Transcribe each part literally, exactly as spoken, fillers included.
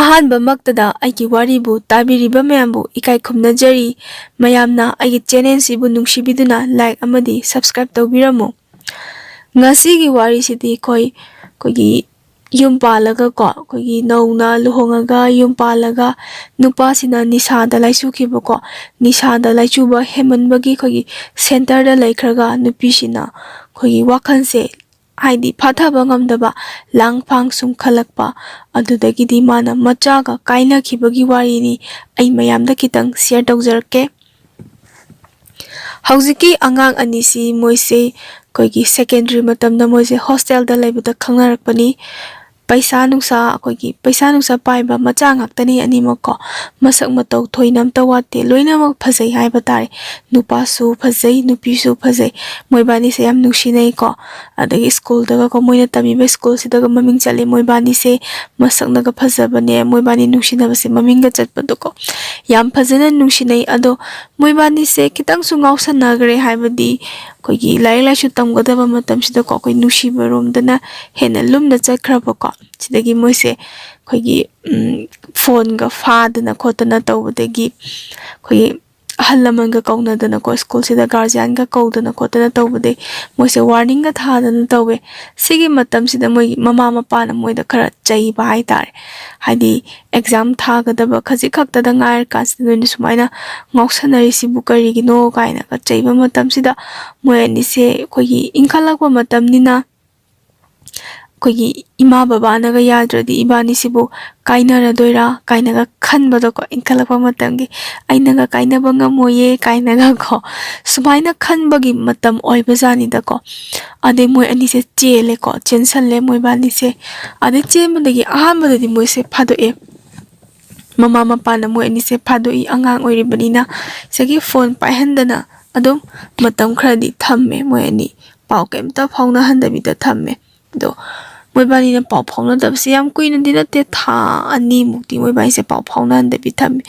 ꯑꯍꯥꯟꯕꯃꯛꯇꯗ ꯑꯩꯒꯤ ꯋꯥꯔꯤꯕꯨ ꯇꯥꯕꯤꯔꯤꯕ ꯃꯌꯥꯝꯕꯨ ꯏꯀꯥꯏ ꯈꯨꯝꯅꯖꯔꯤ꯫ ꯃꯌꯥꯝꯅ ꯑꯩꯒꯤ ꯆꯦꯅꯦꯜꯁꯤꯕꯨ ꯅꯨꯡꯁꯤꯕꯤꯗꯨꯅ ꯂꯥꯏꯛ ꯑꯃꯗꯤ ꯁꯕꯁꯀ꯭ꯔꯥꯏꯕ ꯇꯧꯕꯤꯔꯝꯃꯨ꯫ ꯉꯁꯤꯒꯤ ꯋꯥꯔꯤꯁꯤꯗꯤ ꯑꯩꯈꯣꯏ, ꯑꯩꯈꯣꯏꯒꯤ ꯌꯨꯝ ꯄꯥꯜꯂꯒꯀꯣ, ꯑꯩꯈꯣꯏꯒꯤ ꯅꯧꯅ ꯂꯨꯍꯣꯡꯉꯒ ꯌꯨꯝ ꯄꯥꯜꯂꯒ ꯅꯨꯄꯥꯁꯤꯅ ꯅꯤꯁꯥꯗ ꯂꯥꯏꯆꯨꯈꯤꯕꯀꯣ, ꯅꯤꯁꯥꯗ ꯂꯥꯏꯆꯨꯕ ꯍꯦꯟꯃꯟꯕꯒꯤ ꯑꯩꯈꯣꯏꯒꯤ ꯁꯦꯟꯇꯔꯗ ꯂꯩꯈ꯭ꯔꯒ ꯅꯨꯄꯤꯁꯤꯅ ꯑꯩꯈꯣꯏꯒꯤ ꯋꯥꯈꯜꯁꯦ, ꯍꯥꯏꯗꯤ ꯐꯥꯊꯕ ꯉꯝꯗꯕ, ꯂꯥꯡ ꯐꯥꯡ ꯁꯨꯝ ꯈꯜꯂꯛꯄ, ꯑꯗꯨꯗꯒꯤꯗꯤ ꯃꯥꯅ ꯃꯆꯥꯒ ꯀꯥꯏꯅꯈꯤꯕꯒꯤ ꯋꯥꯔꯤꯅꯤ꯫ ꯑꯩ ꯃꯌꯥꯝꯗ ꯈꯤꯇꯪ ꯁꯤꯌꯔ ꯇꯧꯖꯔꯛꯀꯦ꯫ ꯍꯧꯖꯤꯛꯀꯤ ꯑꯉꯥꯡ ꯑꯅꯤꯁꯤ ꯃꯣꯏꯁꯦ ꯑꯩꯈꯣꯏꯒꯤ ꯁꯦꯀꯦꯟꯗꯔꯤ ꯃꯇꯝꯗ ꯃꯣꯏꯁꯦ ꯍꯣꯁꯇꯦꯜꯗ ꯂꯩꯕꯗ ꯈꯪꯅꯔꯛꯄꯅꯤ꯫ ꯄꯩꯁꯥ ꯅꯨꯡꯁꯥ, ꯑꯩꯈꯣꯏꯒꯤ ꯄꯩꯁꯥ ꯅꯨꯡꯁꯥ ꯄꯥꯏꯕ ꯃꯆꯥ ꯉꯥꯛꯇꯅꯤ ꯑꯅꯤꯃꯛꯀꯣ꯫ ꯃꯁꯛ ꯃꯇꯧ ꯊꯣꯏꯅ ꯑꯝꯇ ꯋꯥꯠꯇꯦ, ꯂꯣꯏꯅꯃꯛ ꯐꯖꯩ ꯍꯥꯏꯕ ꯇꯥꯔꯦ꯫ ꯅꯨꯄꯥꯁꯨ ꯐꯖꯩ, ꯅꯨꯄꯤꯁꯨ ꯐꯖꯩ꯫ ꯃꯣꯏꯕꯥꯅꯤꯁꯦ ꯌꯥꯝ ꯅꯨꯡꯁꯤꯅꯩꯀꯣ꯫ ꯑꯗꯒꯤ ꯁ꯭ꯀꯨꯜꯗꯒꯀꯣ, ꯃꯣꯏꯅ ꯇꯝꯃꯤꯕ ꯁ꯭ꯀꯨꯜꯁꯤꯗꯒ ꯃꯃꯤꯡ ꯆꯠꯂꯤ ꯃꯣꯏꯕꯥꯅꯤꯁꯦ꯫ ꯃꯁꯛꯅꯒ ꯐꯖꯕꯅꯦ, ꯃꯣꯏꯕꯥꯅꯤ ꯅꯨꯡꯁꯤꯅꯕꯁꯦ ꯃꯃꯤꯡꯒ ꯆꯠꯄꯗꯣꯀꯣ꯫ ꯌꯥꯝ ꯐꯖꯅ ꯅꯨꯡꯁꯤꯅꯩ꯫ ꯑꯗꯣ ꯃꯣꯏꯕꯥꯅꯤꯁꯦ ꯈꯤꯇꯪꯁꯨ ꯉꯥꯎꯁꯟꯅꯈ꯭ꯔꯦ, ꯍꯥꯏꯕꯗꯤ ꯑꯩꯈꯣꯏꯒꯤ ꯂꯥꯏꯔꯤꯛ ꯂꯥꯏꯁꯨ ꯇꯝꯒꯗꯕ ꯃꯇꯝꯁꯤꯗꯀꯣ, ꯑꯩꯈꯣꯏ ꯅꯨꯡꯁꯤꯕꯔꯣꯝꯗꯅ ꯍꯦꯟꯅ ꯂꯨꯝꯅ ꯆꯠꯈ꯭ꯔꯕꯀꯣ꯫ ꯁꯤꯗꯒꯤ ꯃꯣꯏꯁꯦ ꯑꯩꯈꯣꯏꯒꯤ, ꯎꯝ, ꯐꯣꯟꯒ ꯐꯥꯗꯅ ꯈꯣꯠꯇꯅ ꯇꯧꯕꯗꯒꯤ, ꯑꯩꯈꯣꯏꯒꯤ ꯑꯍꯜ ꯂꯃꯟꯒ ꯀꯧꯅꯗꯅꯀꯣ, ꯁ꯭ꯀꯨꯜꯁꯤꯗ ꯒꯥꯔꯖꯤꯌꯥꯟꯒ ꯀꯧꯗꯅ ꯈꯣꯠꯇꯅ ꯇꯧꯕꯗꯒꯤ ꯃꯣꯏꯁꯦ ꯋꯥꯔꯅꯤꯡꯒ ꯊꯥꯗꯅ ꯇꯧꯋꯦ꯫ ꯁꯤꯒꯤ ꯃꯇꯝꯁꯤꯗ ꯃꯣꯏꯒꯤ ꯃꯃꯥ ꯃꯄꯥꯅ ꯃꯣꯏꯗ ꯈꯔ ꯆꯩꯕ ꯍꯥꯏꯇꯥꯔꯦ꯫ ꯍꯥꯏꯗꯤ ꯑꯦꯛꯖꯥꯝ ꯊꯥꯒꯗꯕ ꯈꯖꯤꯛ ꯈꯛꯇꯗ ꯉꯥꯏꯔꯀꯥꯟꯁꯤꯗ ꯅꯣꯏꯅ ꯁꯨꯃꯥꯏꯅ ꯉꯥꯎꯁꯟꯅꯔꯤꯁꯤꯕꯨ ꯀꯔꯤꯒꯤꯅꯣ ꯀꯥꯏꯅꯒ ꯆꯩꯕ ꯃꯇꯝꯁꯤꯗ, ꯃꯣꯏ ꯑꯅꯤꯁꯦ ꯑꯩꯈꯣꯏꯒꯤ ꯏꯟꯈꯠꯂꯛꯄ ꯃꯇꯝꯅꯤꯅ, ꯑꯩꯈꯣꯏꯒꯤ ꯏꯃꯥ ꯕꯕꯥꯅꯒ ꯌꯥꯗ꯭ꯔꯗꯤ ꯏꯕꯥꯅꯤꯁꯤꯕꯨ ꯀꯥꯏꯅꯔꯗꯣꯏꯔꯥ ꯀꯥꯏꯅꯒ ꯈꯟꯕꯗꯣꯀꯣ, ꯏꯟꯈꯠꯂꯛꯄ ꯃꯇꯝꯒꯤ, "ꯑꯩꯅꯒ ꯀꯥꯏꯅꯕ ꯉꯝꯃꯣꯏꯌꯦ" ꯀꯥꯏꯅꯒꯀꯣ, ꯁꯨꯃꯥꯏꯅ ꯈꯟꯕꯒꯤ ꯃꯇꯝ ꯑꯣꯏꯕꯖꯥꯠꯅꯤꯗꯀꯣ꯫ ꯑꯗꯩ ꯃꯣꯏ ꯑꯅꯤꯁꯦ ꯆꯦꯜꯂꯦꯀꯣ, ꯆꯦꯟꯁꯜꯂꯦ ꯃꯣꯏꯕꯥꯅꯤꯁꯦ꯫ ꯑꯗꯩ ꯆꯦꯟꯕꯗꯒꯤ ꯑꯍꯥꯟꯕꯗꯗꯤ ꯃꯣꯏꯁꯦ ꯐꯥꯗꯣꯛꯑꯦ꯫ ꯃꯃꯥ ꯃꯄꯥꯅ ꯃꯣꯏ ꯑꯅꯤꯁꯦ ꯐꯥꯗꯣꯛꯏ, ꯑꯉꯥꯡ ꯑꯣꯏꯔꯤꯕꯅꯤꯅ꯫ ꯁꯤꯗꯒꯤ ꯐꯣꯟ ꯄꯥꯏꯍꯟꯗꯅ ꯑꯗꯨꯝ ꯃꯇꯝ ꯈꯔꯗꯤ ꯊꯝꯃꯦ ꯃꯣꯏ ꯑꯅꯤ, ꯄꯥꯎ ꯀꯩꯝꯇ ꯐꯥꯎꯅꯍꯟꯗꯕꯤꯗ ꯊꯝꯃꯦ꯫ ꯑꯗꯣ ꯃꯣꯏꯕꯥꯅꯤꯅ ꯄꯥꯎ ꯐꯥꯎꯅꯗꯕꯁꯦ ꯌꯥꯝ ꯀꯨꯏꯅꯗꯤ ꯅꯠꯇꯦ, ꯊꯥ ꯑꯅꯤꯃꯨꯛꯇꯤ ꯃꯣꯏꯕꯥꯅꯤꯁꯦ ꯄꯥꯎ ꯐꯥꯎꯅꯍꯟꯗꯕꯤ ꯊꯝꯃꯦ꯫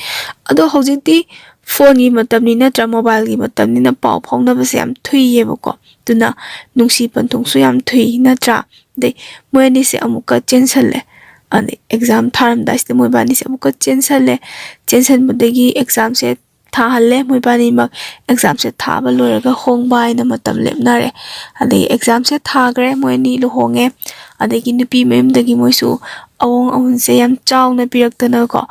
ꯑꯗꯣ ꯍꯧꯖꯤꯛꯇꯤ ꯐꯣꯟꯒꯤ ꯃꯇꯝꯅꯤ ꯅꯠꯇ꯭ꯔꯥ, ꯃꯣꯕꯥꯏꯜꯒꯤ ꯃꯇꯝꯅꯤꯅ ꯄꯥꯎ ꯐꯥꯎꯅꯕꯁꯦ ꯌꯥꯝ ꯊꯨꯏꯌꯦꯕꯀꯣ꯫ ꯑꯗꯨꯅ ꯅꯨꯡꯁꯤ ꯄꯟꯊꯨꯡꯁꯨ ꯌꯥꯝ ꯊꯨꯏ ꯅꯠꯇ꯭ꯔꯥ? ꯑꯗꯩ ꯃꯣꯏ ꯑꯅꯤꯁꯦ ꯑꯃꯨꯛꯀ ꯆꯦꯟꯁꯜꯂꯦ꯫ ꯑꯗꯩ ꯑꯦꯛꯖꯥꯝ ꯊꯥꯔꯝꯗꯥꯏꯁꯤꯗ ꯃꯣꯏꯕꯥꯅꯤꯁꯦ ꯑꯃꯨꯛꯀ ꯆꯦꯟꯁꯜꯂꯦ꯫ ꯆꯦꯟꯁꯟꯕꯗꯒꯤ ꯑꯦꯛꯖꯥꯝꯁꯦ ꯊꯥꯍꯜꯂꯦ꯫ ꯃꯣꯏꯕꯥꯅꯤꯃꯛ ꯑꯦꯛꯖꯥꯝꯁꯦ ꯊꯥꯕ ꯂꯣꯏꯔꯒ ꯍꯣꯡꯕ ꯍꯥꯏꯅ ꯃꯇꯝ ꯂꯦꯞꯅꯔꯦ꯫ ꯑꯗꯩ ꯑꯦꯛꯖꯥꯝꯁꯦ ꯊꯥꯈ꯭ꯔꯦ, ꯃꯣꯏ ꯑꯅꯤ ꯂꯨꯍꯣꯡꯉꯦ꯫ ꯑꯗꯒꯤ ꯅꯨꯄꯤ ꯃꯌꯨꯝꯗꯒꯤ ꯃꯣꯏꯁꯨ ꯑꯋꯣꯡ ꯑꯋꯨꯟꯁꯦ ꯌꯥꯝ ꯆꯥꯎꯅ ꯄꯤꯔꯛꯇꯅꯀꯣ,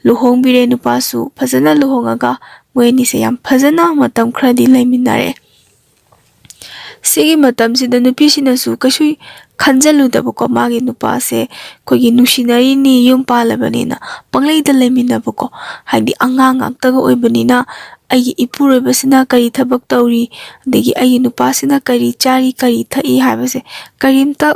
ꯂꯨꯍꯣꯡꯕꯤꯔꯦ꯫ ꯅꯨꯄꯥꯁꯨ ꯐꯖꯅ ꯂꯨꯍꯣꯡꯉꯒ ꯃꯣꯏ ꯑꯅꯤꯁꯦ ꯌꯥꯝ ꯐꯖꯅ ꯃꯇꯝ ꯈꯔꯗꯤ ꯂꯩꯃꯤꯟꯅꯔꯦ꯫ ꯁꯤꯒꯤ ꯃꯇꯝꯁꯤꯗ ꯅꯨꯄꯤꯁꯤꯅꯁꯨ ꯀꯩꯁꯨ ꯈꯟꯖꯜꯂꯨꯗꯕꯀꯣ, ꯃꯥꯒꯤ ꯅꯨꯄꯥꯁꯦ ꯑꯩꯈꯣꯏꯒꯤ ꯅꯨꯡꯁꯤꯅꯔꯤꯅꯤ, ꯌꯨꯝ ꯄꯥꯜꯂꯕꯅꯤꯅ ꯄꯪꯂꯩꯗ ꯂꯩꯃꯤꯟꯅꯕꯀꯣ꯫ ꯍꯥꯏꯗꯤ ꯑꯉꯥꯡ ꯉꯥꯛꯇꯒ ꯑꯣꯏꯕꯅꯤꯅ ꯑꯩꯒꯤ ꯏꯄꯨꯔꯣꯏꯕꯁꯤꯅ ꯀꯔꯤ ꯊꯕꯛ ꯇꯧꯔꯤ, ꯑꯗꯒꯤ ꯑꯩꯒꯤ ꯅꯨꯄꯥꯁꯤꯅ ꯀꯔꯤ ꯆꯥꯔꯤ, ꯀꯔꯤ ꯊꯛꯏ ꯍꯥꯏꯕꯁꯦ ꯀꯔꯤꯝꯇ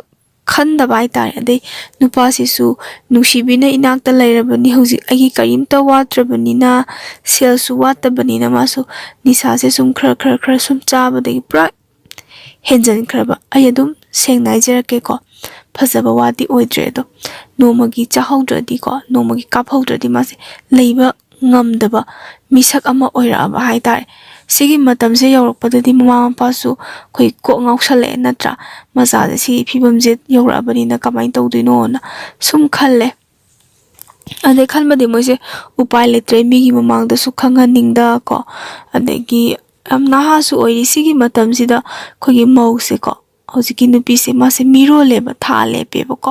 ꯈꯟꯗꯕ ꯍꯥꯏꯇꯥꯔꯦ꯫ ꯑꯗꯩ ꯅꯨꯄꯥꯁꯤꯁꯨ ꯅꯨꯡꯁꯤꯕꯤꯅ ꯏꯅꯥꯛꯇ ꯂꯩꯔꯕꯅꯤ, ꯍꯧꯖꯤꯛ ꯑꯩꯒꯤ ꯀꯔꯤꯝꯇ ꯋꯥꯠꯇ꯭ꯔꯕꯅꯤꯅ, ꯁꯦꯜꯁꯨ ꯋꯥꯠꯇꯕꯅꯤꯅ, ꯃꯥꯁꯨ ꯅꯤꯁꯥꯁꯦ ꯁꯨꯝ ꯈꯔ ꯈꯔ ꯈꯔ ꯁꯨꯝ ꯆꯥꯕꯗꯒꯤ ꯄꯨꯔꯥ ꯍꯦꯟꯖꯟꯈ꯭ꯔꯕ꯫ ꯑꯩ ꯑꯗꯨꯝ ꯁꯦꯡꯅ ꯍꯥꯏꯖꯔꯛꯀꯦꯀꯣ, ꯐꯖꯕ ꯋꯥꯗꯤ ꯑꯣꯏꯗ꯭ꯔꯦ ꯑꯗꯣ, ꯅꯣꯡꯃꯒꯤ ꯆꯥꯍꯧꯗ꯭ꯔꯗꯤꯀꯣ, ꯅꯣꯡꯃꯒꯤ ꯀꯥꯞꯍꯧꯗ꯭ꯔꯗꯤ ꯃꯥꯁꯦ ꯂꯩꯕ ꯉꯝꯗꯕ ꯃꯤꯁꯛ ꯑꯃ ꯑꯣꯏꯔꯛꯑꯕ ꯍꯥꯏꯇꯥꯔꯦ꯫ ꯁꯤꯒꯤ ꯃꯇꯝꯁꯦ ꯌꯧꯔꯛꯄꯗꯗꯤ ꯃꯃꯥ ꯃꯄꯥꯁꯨ ꯑꯩꯈꯣꯏ ꯀꯣꯛ ꯉꯥꯎꯁꯜꯂꯛꯑꯦ ꯅꯠꯇ꯭ꯔꯥ? ꯃꯆꯥꯁꯦ ꯁꯤꯒꯤ ꯐꯤꯕꯝꯁꯦ ꯌꯧꯔꯛꯑꯕꯅꯤꯅ ꯀꯃꯥꯏꯅ ꯇꯧꯗꯣꯏꯅꯣꯅ ꯁꯨꯝ ꯈꯜꯂꯦ꯫ ꯑꯗꯩ ꯈꯟꯕꯗꯤ ꯃꯣꯏꯁꯦ ꯎꯄꯥꯏ ꯂꯩꯇ꯭ꯔꯦ, ꯃꯤꯒꯤ ꯃꯃꯥꯡꯗꯁꯨ ꯈꯪꯍꯟꯅꯤꯡꯗ ꯀꯣ꯫ ꯑꯗꯒꯤ ꯌꯥꯝ ꯅꯍꯥꯁꯨ ꯑꯣꯏꯔꯤ꯫ ꯁꯤꯒꯤ ꯃꯇꯝꯁꯤꯗ ꯑꯩꯈꯣꯏꯒꯤ ꯃꯧꯁꯦꯀꯣ, ꯍꯧꯖꯤꯛꯀꯤ ꯅꯨꯄꯤꯁꯦ ꯃꯥꯁꯦ ꯃꯤꯔꯣꯜꯂꯦꯕ, ꯊꯥ ꯂꯦꯞꯄꯦꯕꯀꯣ꯫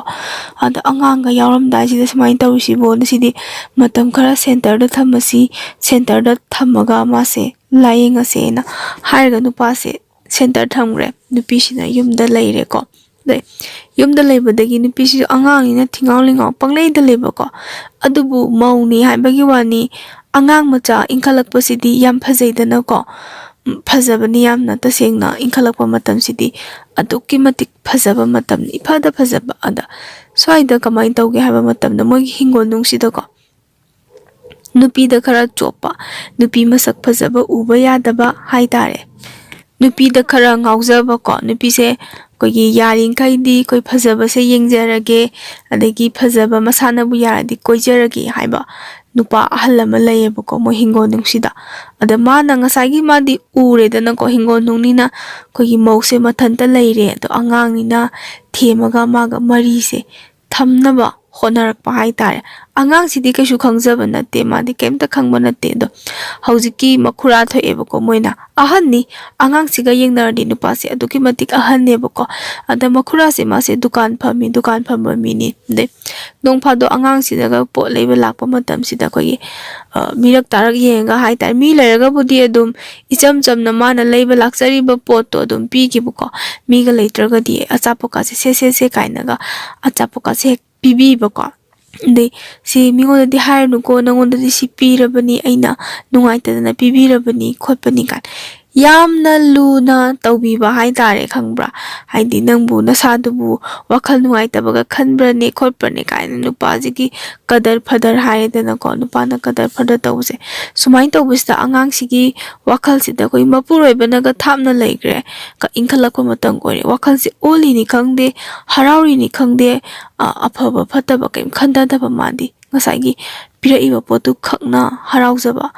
ꯑꯗ ꯑꯉꯥꯡꯒ ꯌꯥꯎꯔꯝꯗꯥꯏꯁꯤꯗ ꯁꯨꯃꯥꯏꯅ ꯇꯧꯔꯤꯁꯤꯕꯣꯅ, ꯁꯤꯗꯤ ꯃꯇꯝ ꯈꯔ ꯁꯦꯟꯇꯔꯗ ꯊꯝꯃꯁꯤ, ꯁꯦꯟꯇꯔꯗ ꯊꯝꯃꯒ ꯃꯥꯁꯦ ꯂꯥꯏꯌꯦꯡꯉꯁꯦꯅ ꯍꯥꯏꯔꯒ ꯅꯨꯄꯥꯁꯦ ꯁꯦꯟꯇꯔ ꯊꯝꯈ꯭ꯔꯦ, ꯅꯨꯄꯤꯁꯤꯅ ꯌꯨꯝꯗ ꯂꯩꯔꯦꯀꯣ꯫ ꯑꯗꯩ ꯌꯨꯝꯗ ꯂꯩꯕꯗꯒꯤ ꯅꯨꯄꯤꯁꯤꯁꯨ ꯑꯉꯥꯡꯅꯤꯅ ꯊꯤꯉꯥꯎ ꯂꯤꯉꯥꯎ ꯄꯪꯂꯩꯗ ꯂꯩꯕꯀꯣ꯫ ꯑꯗꯨꯕꯨ ꯃꯧꯅꯤ ꯍꯥꯏꯕꯒꯤ ꯋꯥꯅꯤ, ꯑꯉꯥꯡ ꯃꯆꯥ ꯏꯟꯈꯠꯂꯛꯄꯁꯤꯗꯤ ꯌꯥꯝ ꯐꯖꯩꯗꯅꯀꯣ꯫ ꯎꯝ, ꯐꯖꯕꯅꯤ ꯌꯥꯝꯅ, ꯇꯁꯦꯡꯅ ꯏꯟꯈꯠꯂꯛꯄ ꯃꯇꯝꯁꯤꯗꯤ ꯑꯗꯨꯛꯀꯤ ꯃꯇꯤꯛ ꯐꯖꯕ ꯃꯇꯝꯅꯤ, ꯏꯐꯗ ꯐꯖꯕ꯫ ꯑꯗ ꯁ꯭ꯋꯥꯏꯗ ꯀꯃꯥꯏꯅ ꯇꯧꯒꯦ ꯍꯥꯏꯕ ꯃꯇꯝꯗ, ꯃꯣꯏꯒꯤ ꯍꯤꯡꯒꯣꯜꯅꯨꯡꯁꯤꯗꯀꯣ, ꯅꯨꯄꯤꯗ ꯈꯔ ꯆꯣꯞꯄ, ꯅꯨꯄꯤ ꯃꯁꯛ ꯐꯖꯕ ꯎꯕ ꯌꯥꯗꯕ ꯍꯥꯏꯇꯥꯔꯦ꯫ ꯅꯨꯄꯤꯗ ꯈꯔ ꯉꯥꯎꯖꯕꯀꯣ, ꯅꯨꯄꯤꯁꯦ ꯑꯩꯈꯣꯏꯒꯤ ꯌꯥꯔꯤꯈꯩꯗꯤ ꯑꯩꯈꯣꯏ ꯐꯖꯕꯁꯦ ꯌꯦꯡꯖꯔꯒꯦ, ꯑꯗꯒꯤ ꯐꯖꯕ ꯃꯁꯥꯅꯕꯨ ꯌꯥꯔꯗꯤ ꯀꯣꯏꯖꯔꯒꯦ ꯍꯥꯏꯕ ꯅꯨꯄꯥ ꯑꯍꯜ ꯑꯃ ꯂꯩꯌꯦꯕꯀꯣ, ꯃꯣꯏ ꯍꯤꯡꯒꯣꯜꯅꯨꯡꯁꯤꯗ꯫ ꯑꯗ ꯃꯥꯅ ꯉꯁꯥꯏꯒꯤ, ꯃꯥꯗꯤ ꯎꯔꯦꯗꯅꯀꯣ, ꯍꯤꯡꯒꯣꯜꯅꯨꯡꯅꯤꯅ ꯑꯩꯈꯣꯏꯒꯤ ꯃꯧꯁꯦ ꯃꯊꯟꯇ ꯂꯩꯔꯦ, ꯑꯗꯣ ꯑꯉꯥꯡꯅꯤꯅ ꯊꯦꯝꯃꯒ ꯃꯥꯒ ꯃꯔꯤꯁꯦ ꯊꯝꯅꯕ ꯀꯣꯟꯅꯔꯛꯄ ꯍꯥꯏꯇꯥꯔꯦ꯫ ꯑꯉꯥꯡꯁꯤꯗꯤ ꯀꯩꯁꯨ ꯈꯪꯖꯕ ꯅꯠꯇꯦ, ꯃꯥꯗꯤ ꯀꯩꯝꯇ ꯈꯪꯕ ꯅꯠꯇꯦ꯫ ꯑꯗꯣ ꯍꯧꯖꯤꯛꯀꯤ ꯃꯈꯨꯔꯥ ꯊꯣꯛꯑꯦꯕꯀꯣ, ꯃꯣꯏꯅ ꯑꯍꯟꯅꯤ, ꯑꯉꯥꯡꯁꯤꯒ ꯌꯦꯡꯅꯔꯗꯤ ꯅꯨꯄꯥꯁꯦ ꯑꯗꯨꯛꯀꯤ ꯃꯇꯤꯛ ꯑꯍꯟꯅꯦꯕꯀꯣ꯫ ꯑꯗ ꯃꯈꯨꯔꯥꯁꯦ ꯃꯥꯁꯦ ꯗꯨꯀꯥꯟ ꯐꯝꯃꯤ, ꯗꯨꯀꯥꯟ ꯐꯝꯕ ꯃꯤꯅꯤ꯫ ꯑꯗꯩ ꯅꯣꯡ ꯐꯥꯗꯣꯛ ꯑꯉꯥꯡꯁꯤꯗꯒ ꯄꯣꯠ ꯂꯩꯕ ꯂꯥꯛꯄ ꯃꯇꯝꯁꯤꯗ ꯑꯩꯈꯣꯏꯒꯤ, ꯑ, ꯃꯤꯔꯛ ꯇꯥꯔꯛ ꯌꯦꯡꯉꯒ ꯍꯥꯏꯇꯥꯔꯦ, ꯃꯤ ꯂꯩꯔꯒꯕꯨꯗꯤ ꯑꯗꯨꯝ ꯏꯆꯝ ꯆꯝꯅ ꯃꯥꯅ ꯂꯩꯕ ꯂꯥꯛꯆꯔꯤꯕ ꯄꯣꯠꯇꯣ ꯑꯗꯨꯝ ꯄꯤꯈꯤꯕꯀꯣ꯫ ꯃꯤꯒ ꯂꯩꯇ꯭ꯔꯒꯗꯤ ꯑꯆꯥꯄꯣꯠꯀꯥꯁꯦ "ꯁꯦ, ꯁꯦ, ꯁꯦ" ꯀꯥꯏꯅꯒ ꯑꯆꯥꯄꯣꯠꯀꯥꯁꯦ ꯍꯦꯛ ꯄꯤꯕꯤꯕꯀꯣ꯫ ꯑꯗꯩ "ꯁꯤ ꯃꯤꯉꯣꯟꯗꯗꯤ ꯍꯥꯏꯔꯨꯅꯨꯀꯣ, ꯅꯪꯉꯣꯟꯗꯗꯤ ꯁꯤ ꯄꯤꯔꯕꯅꯤ, ꯑꯩꯅ ꯅꯨꯡꯉꯥꯏꯇꯗꯅ ꯄꯤꯕꯤꯔꯕꯅꯤ" ꯈꯣꯠꯄꯅꯤ ꯀꯥꯏꯅ ꯌꯥꯝꯅ ꯂꯨꯅ ꯇꯧꯕꯤꯕ ꯍꯥꯏꯇꯥꯔꯦ, ꯈꯪꯕ꯭ꯔꯥ? ꯍꯥꯏꯗꯤ "ꯅꯪꯕꯨ ꯅꯁꯥꯗꯨꯕꯨ ꯋꯥꯈꯜ ꯅꯨꯡꯉꯥꯏꯇꯕꯒ ꯈꯟꯕ꯭ꯔꯅꯦ ꯈꯣꯠꯄ꯭ꯔꯅꯦ" ꯀꯥꯏꯅ ꯅꯨꯄꯥꯁꯤꯒꯤ ꯀꯗꯔ ꯐꯗꯔ ꯍꯥꯏꯔꯦꯗꯅꯀꯣ, ꯅꯨꯄꯥꯅ ꯀꯗꯔ ꯐꯗꯔ ꯇꯧꯕꯁꯦ꯫ ꯁꯨꯃꯥꯏꯅ ꯇꯧꯕꯁꯤꯗ ꯑꯉꯥꯡꯁꯤꯒꯤ ꯋꯥꯈꯜꯁꯤꯗ ꯑꯩꯈꯣꯏ ꯃꯄꯨꯔꯣꯏꯕꯅꯒ ꯊꯥꯞꯅ ꯂꯩꯈ꯭ꯔꯦ, ꯀ-, ꯏꯟꯈꯠꯂꯛꯄ ꯃꯇꯝ ꯑꯣꯏꯔꯦ, ꯋꯥꯈꯜꯁꯦ ꯑꯣꯜꯂꯤꯅꯤ ꯈꯪꯗꯦ, ꯍꯔꯥꯎꯔꯤꯅꯤ ꯈꯪꯗꯦ, ꯑ, ꯑꯐꯕ ꯐꯠꯇꯕ ꯀꯩꯝ ꯈꯟꯊꯗꯕ, ꯃꯥꯗꯤ ꯉꯁꯥꯏꯒꯤ ꯄꯤꯔꯛꯏꯕ ꯄꯣꯠꯇꯨ ꯈꯛꯅ ꯍꯔꯥꯎꯖꯕ,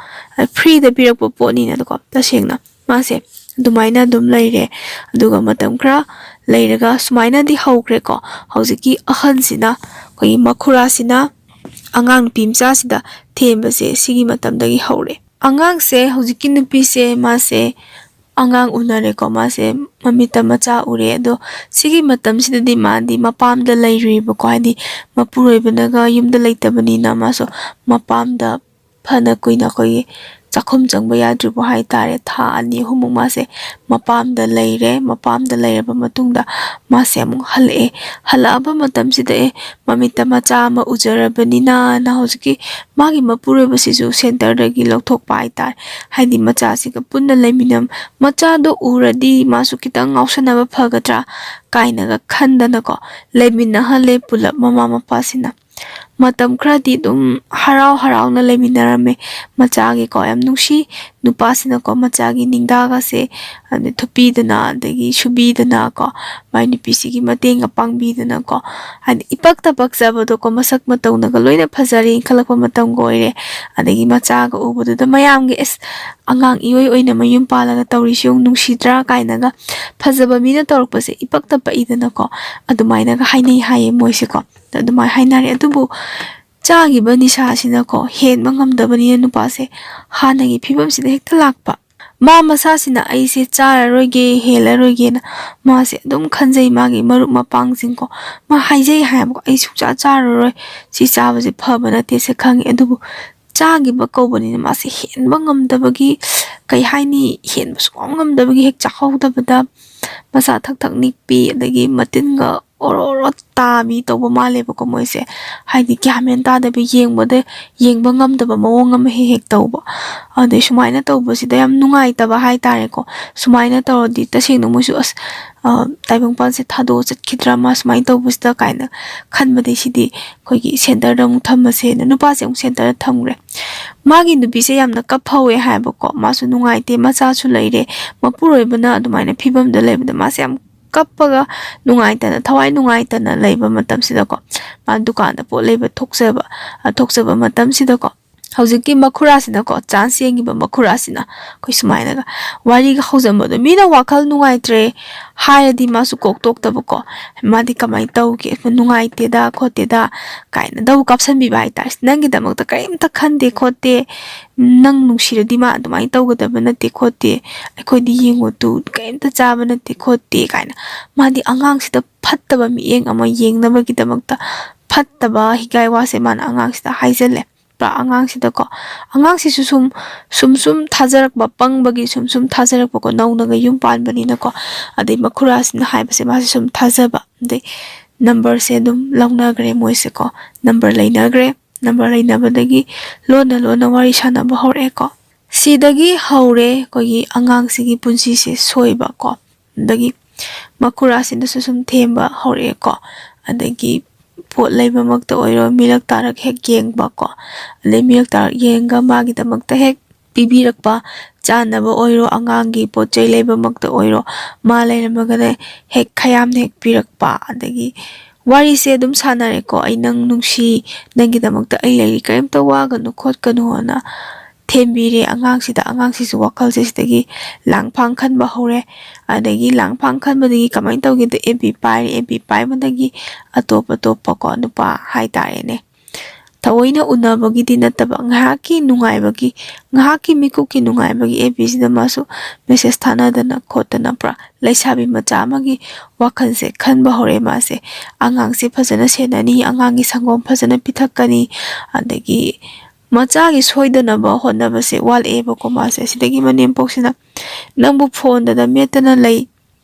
ꯐ꯭ꯔꯤꯗ ꯄꯤꯔꯛꯄ ꯄꯣꯠꯅꯤꯅꯀꯣ꯫ ꯇꯁꯦꯡꯅ ꯃꯥꯁꯦ ꯑꯗꯨꯃꯥꯏꯅ ꯑꯗꯨꯝ ꯂꯩꯔꯦ꯫ ꯑꯗꯨꯒ ꯃꯇꯝ ꯈꯔ ꯂꯩꯔꯒ ꯁꯨꯃꯥꯏꯅꯗꯤ ꯍꯧꯈ꯭ꯔꯦꯀꯣ, ꯍꯧꯖꯤꯛꯀꯤ ꯑꯍꯟꯁꯤꯅ, ꯑꯩꯈꯣꯏꯒꯤ ꯃꯈꯨꯔꯥꯁꯤꯅ ꯑꯉꯥꯡ ꯅꯨꯄꯤ ꯃꯆꯥꯁꯤꯗ ꯊꯦꯝꯕꯁꯦ ꯁꯤꯒꯤ ꯃꯇꯝꯗꯒꯤ ꯍꯧꯔꯦ꯫ ꯑꯉꯥꯡꯁꯦ, ꯍꯧꯖꯤꯛꯀꯤ ꯅꯨꯄꯤꯁꯦ, ꯃꯥꯁꯦ ꯑꯉꯥꯡ ꯎꯅꯔꯦꯀꯣ, ꯃꯥꯁꯦ ꯃꯃꯤꯠꯇ ꯃꯆꯥ ꯎꯔꯦ꯫ ꯑꯗꯣ ꯁꯤꯒꯤ ꯃꯇꯝꯁꯤꯗꯗꯤ ꯃꯥꯗꯤ ꯃꯄꯥꯝꯗ ꯂꯩꯔꯨꯏꯕꯀꯣ, ꯍꯥꯏꯗꯤ ꯃꯄꯨꯔꯣꯏꯕꯅꯒ ꯌꯨꯝꯗ ꯂꯩꯇꯕꯅꯤꯅ ꯃꯥꯁꯨ ꯃꯄꯥꯝꯗ ꯐꯅ ꯀꯨꯏꯅ ꯑꯩꯈꯣꯏꯒꯤ ꯆꯥꯛꯈꯨꯝ ꯆꯪꯕ ꯌꯥꯗ꯭ꯔꯤꯕ ꯍꯥꯏꯇꯥꯔꯦ꯫ ꯊꯥ ꯑꯅꯤ ꯑꯍꯨꯝꯃꯨꯛ ꯃꯥꯁꯦ ꯃꯄꯥꯝꯗ ꯂꯩꯔꯦ꯫ ꯃꯄꯥꯝꯗ ꯂꯩꯔꯕ ꯃꯇꯨꯡꯗ ꯃꯥꯁꯦ ꯑꯃꯨꯛ ꯍꯜꯂꯛꯑꯦ꯫ ꯍꯜꯂꯛꯑꯕ ꯃꯇꯝꯁꯤꯗ, ꯑꯦ, ꯃꯃꯤꯠꯇ ꯃꯆꯥ ꯑꯃ ꯎꯖꯔꯕꯅꯤꯅꯅ ꯍꯧꯖꯤꯛꯀꯤ ꯃꯥꯒꯤ ꯃꯄꯨꯔꯣꯏꯕꯁꯤꯁꯨ ꯁꯦꯟꯇꯔꯗꯒꯤ ꯂꯧꯊꯣꯛꯄ ꯍꯥꯏꯇꯥꯔꯦ꯫ ꯍꯥꯏꯗꯤ ꯃꯆꯥꯁꯤꯒ ꯄꯨꯟꯅ ꯂꯩꯃꯤꯟꯅ-, ꯃꯆꯥꯗꯣ ꯎꯔꯗꯤ ꯃꯥꯁꯨ ꯈꯤꯇꯪ ꯉꯥꯎꯁꯟꯅꯕ ꯐꯒꯗ꯭ꯔꯥ ꯀꯥꯏꯅꯒ ꯈꯟꯗꯅꯀꯣ, ꯂꯩꯃꯤꯟꯅꯍꯜꯂꯦ ꯄꯨꯂꯞ ꯃꯃꯥ ꯃꯄꯥꯁꯤꯅ꯫ ꯃꯇꯝ ꯈꯔꯗꯤ ꯑꯗꯨꯝ ꯍꯔꯥꯎ ꯍꯔꯥꯎꯅ ꯂꯩꯃꯤꯟꯅꯔꯝꯃꯦ꯫ ꯃꯆꯥꯒꯤꯀꯣ, ꯌꯥꯝ ꯅꯨꯡꯁꯤ, ꯅꯨꯄꯥꯁꯤꯅꯀꯣ ꯃꯆꯥꯒꯤ ꯅꯤꯡꯗꯥꯒꯁꯦ, ꯑꯗꯩ ꯊꯨꯞꯄꯤꯗꯅ, ꯑꯗꯒꯤ ꯁꯨꯕꯤꯗꯅꯀꯣ, ꯃꯥꯏ ꯅꯨꯄꯤꯁꯤꯒꯤ ꯃꯇꯦꯡꯒ ꯄꯥꯡꯕꯤꯗꯅꯀꯣ, ꯍꯥꯏꯗꯤ ꯏꯄꯛꯇ ꯄꯛꯆꯕꯗꯣꯀꯣ, ꯃꯁꯛ ꯃꯇꯧꯅꯒ ꯂꯣꯏꯅ ꯐꯖꯔꯦ ꯈꯜꯂꯛꯄ ꯃꯇꯝꯒ ꯑꯣꯏꯔꯦ꯫ ꯑꯗꯒꯤ ꯃꯆꯥꯒ ꯎꯕꯗꯨꯗ ꯃꯌꯥꯝꯒꯤ, "ꯑꯦꯁ, ꯑꯉꯥꯡ ꯏꯑꯣꯏ ꯑꯣꯏꯅ ꯃꯌꯨꯝ ꯄꯥꯜꯂꯒ ꯇꯧꯔꯤꯁꯤ ꯌꯦꯡꯉꯨ, ꯅꯨꯡꯁꯤꯗ꯭ꯔꯥ?" ꯀꯥꯏꯅꯒ ꯐꯖꯕ ꯃꯤꯅ ꯇꯧꯔꯛꯄꯁꯦ ꯏꯄꯛꯇ ꯄꯛꯏꯗꯅꯀꯣ, ꯑꯗꯨꯃꯥꯏꯅꯒ ꯍꯥꯏꯅꯩ ꯍꯥꯏꯌꯦ ꯃꯣꯏꯁꯦꯀꯣ꯫ ꯑꯗꯨꯃꯥꯏꯅ ꯍꯥꯏꯅꯔꯦ꯫ ꯑꯗꯨꯕꯨ ꯆꯥꯈꯤꯕ ꯅꯤꯁꯥꯁꯤꯅꯀꯣ ꯍꯦꯟꯕ ꯉꯝꯗꯕꯅꯤꯅ ꯅꯨꯄꯥꯁꯦ ꯍꯥꯟꯅꯒꯤ ꯐꯤꯕꯝꯁꯤꯗ ꯍꯦꯛꯇ ꯂꯥꯛꯄ꯫ ꯃꯥ ꯃꯁꯥꯁꯤꯅ "ꯑꯩꯁꯦ ꯆꯥꯔꯔꯣꯏꯒꯦ, ꯍꯦꯜꯂꯔꯣꯏꯒꯦꯅ" ꯃꯥꯁꯦ ꯑꯗꯨꯝ ꯈꯟꯖꯩ꯫ ꯃꯥꯒꯤ ꯃꯔꯨꯞ ꯃꯄꯥꯡꯁꯤꯡꯀꯣ, ꯃꯥ ꯍꯥꯏꯖꯩ ꯍꯥꯏꯌꯦꯕꯀꯣ, "ꯑꯩ ꯁꯨꯡꯆꯥ ꯆꯥꯔꯔꯣꯏ, ꯁꯤ ꯆꯥꯕꯁꯦ ꯐꯕ ꯅꯠꯇꯦꯁꯦ ꯈꯪꯉꯦ", ꯑꯗꯨꯕꯨ ꯆꯥꯈꯤꯕ ꯀꯧꯕꯅꯤꯅ ꯃꯥꯁꯦ ꯍꯦꯟꯕ ꯉꯝꯗꯕꯒꯤ, ꯀꯩ ꯍꯥꯏꯅꯤ, ꯍꯦꯟꯕ ꯁꯨꯡꯉꯝ ꯉꯝꯗꯕꯒꯤ ꯍꯦꯛ ꯆꯥꯍꯧꯗꯕꯗ ꯃꯁꯥ ꯊꯛ ꯊꯛ ꯅꯤꯛꯄꯤ, ꯑꯗꯒꯤ ꯃꯇꯤꯟꯒ ꯑꯣꯔꯣ ꯑꯣꯔꯣ ꯇꯥꯕꯤ ꯇꯧꯕ ꯃꯥꯜꯂꯦꯕꯀꯣ ꯃꯣꯏꯁꯦ꯫ ꯍꯥꯏꯗꯤ ꯒ꯭ꯌꯥꯟ ꯃꯦꯟ ꯇꯥꯗꯕꯤ, ꯌꯦꯡꯕꯗ ꯌꯦꯡꯕ ꯉꯝꯗꯕ ꯃꯑꯣꯡ ꯑꯃ ꯍꯦꯛ ꯍꯦꯛ ꯇꯧꯕ꯫ ꯑꯗꯩ ꯁꯨꯃꯥꯏꯅ ꯇꯧꯕꯁꯤꯗ ꯌꯥꯝ ꯅꯨꯡꯉꯥꯏꯇꯕ ꯍꯥꯏꯇꯥꯔꯦꯀꯣ꯫ ꯁꯨꯃꯥꯏꯅ ꯇꯧꯔꯗꯤ ꯇꯁꯦꯡꯅ ꯃꯣꯏꯁꯨ, "ꯑꯁ, ꯑ, ꯇꯥꯏꯕꯪꯄꯥꯟꯁꯦ ꯊꯥꯗꯣꯛꯑ ꯆꯠꯈꯤꯗ꯭ꯔꯥ ꯃꯥ ꯁꯨꯃꯥꯏꯅ ꯇꯧꯕꯁꯤꯗ?" ꯀꯥꯏꯅ ꯈꯟꯕꯗꯩ ꯁꯤꯗꯤ ꯑꯩꯈꯣꯏꯒꯤ ꯁꯦꯟꯇꯔꯗ ꯑꯃꯨꯛ ꯊꯝꯃꯁꯦꯅ ꯅꯨꯄꯥꯁꯦ ꯑꯃꯨꯛ ꯁꯦꯟꯇꯔꯗ ꯊꯝꯈ꯭ꯔꯦ꯫ ꯃꯥꯒꯤ ꯅꯨꯄꯤꯁꯦ ꯌꯥꯝꯅ ꯀꯞꯐꯧꯋꯦ ꯍꯥꯏꯕꯀꯣ, ꯃꯥꯁꯨ ꯅꯨꯡꯉꯥꯏꯇꯦ, ꯃꯆꯥꯁꯨ ꯂꯩꯔꯦ, ꯃꯄꯨꯔꯣꯏꯕꯅ ꯑꯗꯨꯃꯥꯏꯅ ꯐꯤꯕꯝꯗ ꯂꯩꯕꯗ ꯃꯥꯁꯦ ꯌꯥꯝ ꯀꯞꯄꯒ ꯅꯨꯡꯉꯥꯏꯇꯅ, ꯊꯋꯥꯏ ꯅꯨꯡꯉꯥꯏꯇꯅ ꯂꯩꯕ ꯃꯇꯝꯁꯤꯗꯀꯣ, ꯃꯥ ꯗꯨꯀꯥꯟꯗ ꯄꯣꯠ ꯂꯩꯕ ꯊꯣꯛꯆꯕ, ꯑ, ꯊꯣꯛꯆꯕ ꯃꯇꯝꯁꯤꯗꯀꯣ, ꯍꯧꯖꯤꯛꯀꯤ ꯃꯈꯨꯔꯥꯁꯤꯅꯀꯣ, ꯆꯥꯟꯁ ꯌꯦꯡꯉꯤꯕ ꯃꯈꯨꯔꯥꯁꯤꯅ ꯑꯩꯈꯣꯏ ꯁꯨꯃꯥꯏꯅꯒ ꯋꯥꯔꯤꯒ ꯍꯧꯖꯟꯕꯗꯣ, ꯃꯤꯅ ꯋꯥꯈꯜ ꯅꯨꯡꯉꯥꯏꯇ꯭ꯔꯦ ꯍꯥꯏꯔꯗꯤ ꯃꯥꯁꯨ ꯀꯣꯛ ꯇꯣꯛꯇꯕꯀꯣ, ꯃꯥꯗꯤ ꯀꯃꯥꯏꯅ ꯇꯧꯒꯦ, ꯅꯨꯡꯉꯥꯏꯇꯦꯗ ꯈꯣꯠꯇꯦꯗ ꯀꯥꯏꯅ ꯗꯧ ꯀꯥꯞꯁꯟꯕꯤꯕ ꯍꯥꯏꯇꯥꯔꯦ꯫ "ꯅꯪꯒꯤꯗꯃꯛꯇ ꯀꯔꯤꯝꯇ ꯈꯟꯗꯦ ꯈꯣꯠꯇꯦ, ꯅꯪ ꯅꯨꯡꯁꯤꯔꯗꯤ ꯃꯥ ꯑꯗꯨꯃꯥꯏꯅ ꯇꯧꯒꯗꯕ ꯅꯠꯇꯦ ꯈꯣꯠꯇꯦ, ꯑꯩꯈꯣꯏꯗꯤ ꯌꯦꯡꯉꯨ ꯇꯨ ꯀꯔꯤꯝꯇ ꯆꯥꯕ ꯅꯠꯇꯦ ꯈꯣꯠꯇꯦ" ꯀꯥꯏꯅ꯫ ꯃꯥꯗꯤ ꯑꯉꯥꯡꯁꯤꯗ ꯐꯠꯇꯕ ꯃꯤꯠꯌꯦꯡ ꯑꯃ ꯌꯦꯡꯅꯕꯒꯤꯗꯃꯛꯇ ꯐꯠꯇꯕ ꯍꯤꯒꯥꯏ ꯋꯥꯁꯦ ꯃꯥꯅ ꯑꯉꯥꯡꯁꯤꯗ ꯍꯥꯏꯖꯜꯂꯦ꯫ ꯄꯨꯔꯥ ꯑꯉꯥꯡꯁꯤꯗꯀꯣ, ꯑꯉꯥꯡꯁꯤꯁꯨ ꯁꯨꯝ, ꯁꯨꯝ, ꯁꯨꯝ ꯊꯥꯖꯔꯛꯄ, ꯄꯪꯕꯒꯤ ꯁꯨꯝ, ꯁꯨꯝ ꯊꯥꯖꯔꯛꯄꯀꯣ, ꯅꯧꯅꯒ ꯌꯨꯝ ꯄꯥꯟꯕꯅꯤꯅꯀꯣ, ꯑꯗꯩ ꯃꯈꯨꯔꯥꯁꯤꯅ ꯍꯥꯏꯕꯁꯦ ꯃꯥꯁꯦ ꯁꯨꯝ ꯊꯥꯖꯕ, ꯑꯗꯩ ꯅꯝꯕꯔꯁꯦ ꯑꯗꯨꯝ ꯂꯧꯅꯈ꯭ꯔꯦ ꯃꯣꯏꯁꯦꯀꯣ, ꯅꯝꯕꯔ ꯂꯩꯅꯈ꯭ꯔꯦ꯫ ꯅꯝꯕꯔ ꯂꯩꯅꯕꯗꯒꯤ ꯂꯣꯟꯅ ꯂꯣꯟꯅ ꯋꯥꯔꯤ ꯁꯥꯟꯅꯕ ꯍꯧꯔꯛꯑꯦꯀꯣ꯫ ꯁꯤꯗꯒꯤ ꯍꯧꯔꯦ ꯑꯩꯈꯣꯏꯒꯤ ꯑꯉꯥꯡꯁꯤꯒꯤ ꯄꯨꯟꯁꯤꯁꯦ ꯁꯣꯏꯕꯀꯣ꯫ ꯑꯗꯒꯤ ꯃꯈꯨꯔꯥꯁꯤꯅꯁꯨ ꯁꯨꯝ ꯊꯦꯝꯕ ꯍꯧꯔꯛꯑꯦꯀꯣ꯫ ꯑꯗꯒꯤ ꯄꯣꯠ ꯂꯩꯕꯃꯛꯇ ꯑꯣꯏꯔꯣ, ꯃꯤꯔꯛ ꯇꯥꯔꯛ ꯍꯦꯛ ꯌꯦꯡꯕꯀꯣ꯫ ꯑꯗꯩ ꯃꯤꯔꯛ ꯇꯥꯔꯛ ꯌꯦꯡꯉꯒ ꯃꯥꯒꯤꯗꯃꯛꯇ ꯍꯦꯛ ꯄꯤꯕꯤꯔꯛꯄ, ꯆꯥꯅꯕ ꯑꯣꯏꯔꯣ, ꯑꯉꯥꯡꯒꯤ ꯄꯣꯠ ꯆꯩ ꯂꯩꯕꯃꯛꯇ ꯑꯣꯏꯔꯣ, ꯃꯥ ꯂꯩꯔꯝꯃꯒꯅ ꯍꯦꯛ ꯈꯌꯥꯝꯅ ꯍꯦꯛ ꯄꯤꯔꯛꯄ꯫ ꯑꯗꯒꯤ ꯋꯥꯔꯤꯁꯦ ꯑꯗꯨꯝ ꯁꯥꯟꯅꯔꯦꯀꯣ, "ꯑꯩ ꯅꯪ ꯅꯨꯡꯁꯤ, ꯅꯪꯒꯤꯗꯃꯛꯇ ꯑꯩ ꯂꯩꯔꯤ, ꯀꯔꯤꯝꯇ ꯋꯥꯒꯅꯨ ꯈꯣꯠꯀꯅꯨꯅ" ꯊꯦꯝꯕꯤꯔꯦ ꯑꯉꯥꯡꯁꯤꯗ꯫ ꯑꯉꯥꯡꯁꯤꯁꯨ ꯋꯥꯈꯜꯁꯦ ꯁꯤꯗꯒꯤ ꯂꯥꯡꯐꯥꯡ ꯈꯟꯕ ꯍꯧꯔꯦ꯫ ꯑꯗꯒꯤ ꯂꯥꯡꯐꯥꯡ ꯈꯟꯕꯗꯒꯤ ꯀꯃꯥꯏꯅ ꯇꯧꯒꯦꯗ, ꯑꯦꯞ ꯕꯤ ꯄꯥꯏꯔꯦ꯫ ꯑꯦꯞ ꯕꯤ ꯄꯥꯏꯕꯗꯒꯤ ꯑꯇꯣꯞ ꯑꯇꯣꯞꯄꯀꯣ, ꯅꯨꯄꯥ ꯍꯥꯏꯇꯥꯔꯦꯅꯦ, ꯊꯑꯣꯏꯅ ꯎꯅꯕꯒꯤꯗꯤ ꯅꯠꯇꯕ, ꯉꯥꯏꯍꯥꯛꯀꯤ ꯅꯨꯡꯉꯥꯏꯕꯒꯤ, ꯉꯥꯏꯍꯥꯛꯀꯤ ꯃꯤꯀꯨꯞꯀꯤ ꯅꯨꯡꯉꯥꯏꯕꯒꯤ ꯑꯦꯞ ꯕꯤꯁꯤꯗ ꯃꯥꯁꯨ ꯃꯦꯁꯦꯖ ꯊꯥꯅꯗꯅ ꯈꯣꯠꯇꯅ ꯄꯨꯔꯥ ꯂꯩꯁꯥꯕꯤ ꯃꯆꯥ ꯑꯃꯒꯤ ꯋꯥꯈꯜꯁꯦ ꯈꯟꯕ ꯍꯧꯔꯛꯑꯦ ꯃꯥꯁꯦ꯫ ꯑꯉꯥꯡꯁꯦ ꯐꯖꯅ ꯁꯦꯟꯅꯅꯤ, ꯑꯉꯥꯡꯒꯤ ꯁꯪꯒꯣꯝ ꯐꯖꯅ ꯄꯤꯊꯛꯀꯅꯤ, ꯑꯗꯒꯤ ꯃꯆꯥꯒꯤ ꯁꯣꯏꯗꯅꯕ ꯍꯣꯠꯅꯕꯁꯦ ꯋꯥꯠꯂꯛꯑꯦꯕꯀꯣ ꯃꯥꯁꯦ꯫ ꯁꯤꯗꯒꯤ ꯃꯅꯦꯝꯄꯣꯛꯁꯤꯅ, "ꯅꯪꯕꯨ ꯐꯣꯟꯗꯗ ꯃꯦꯠꯇꯅ ꯂꯩ,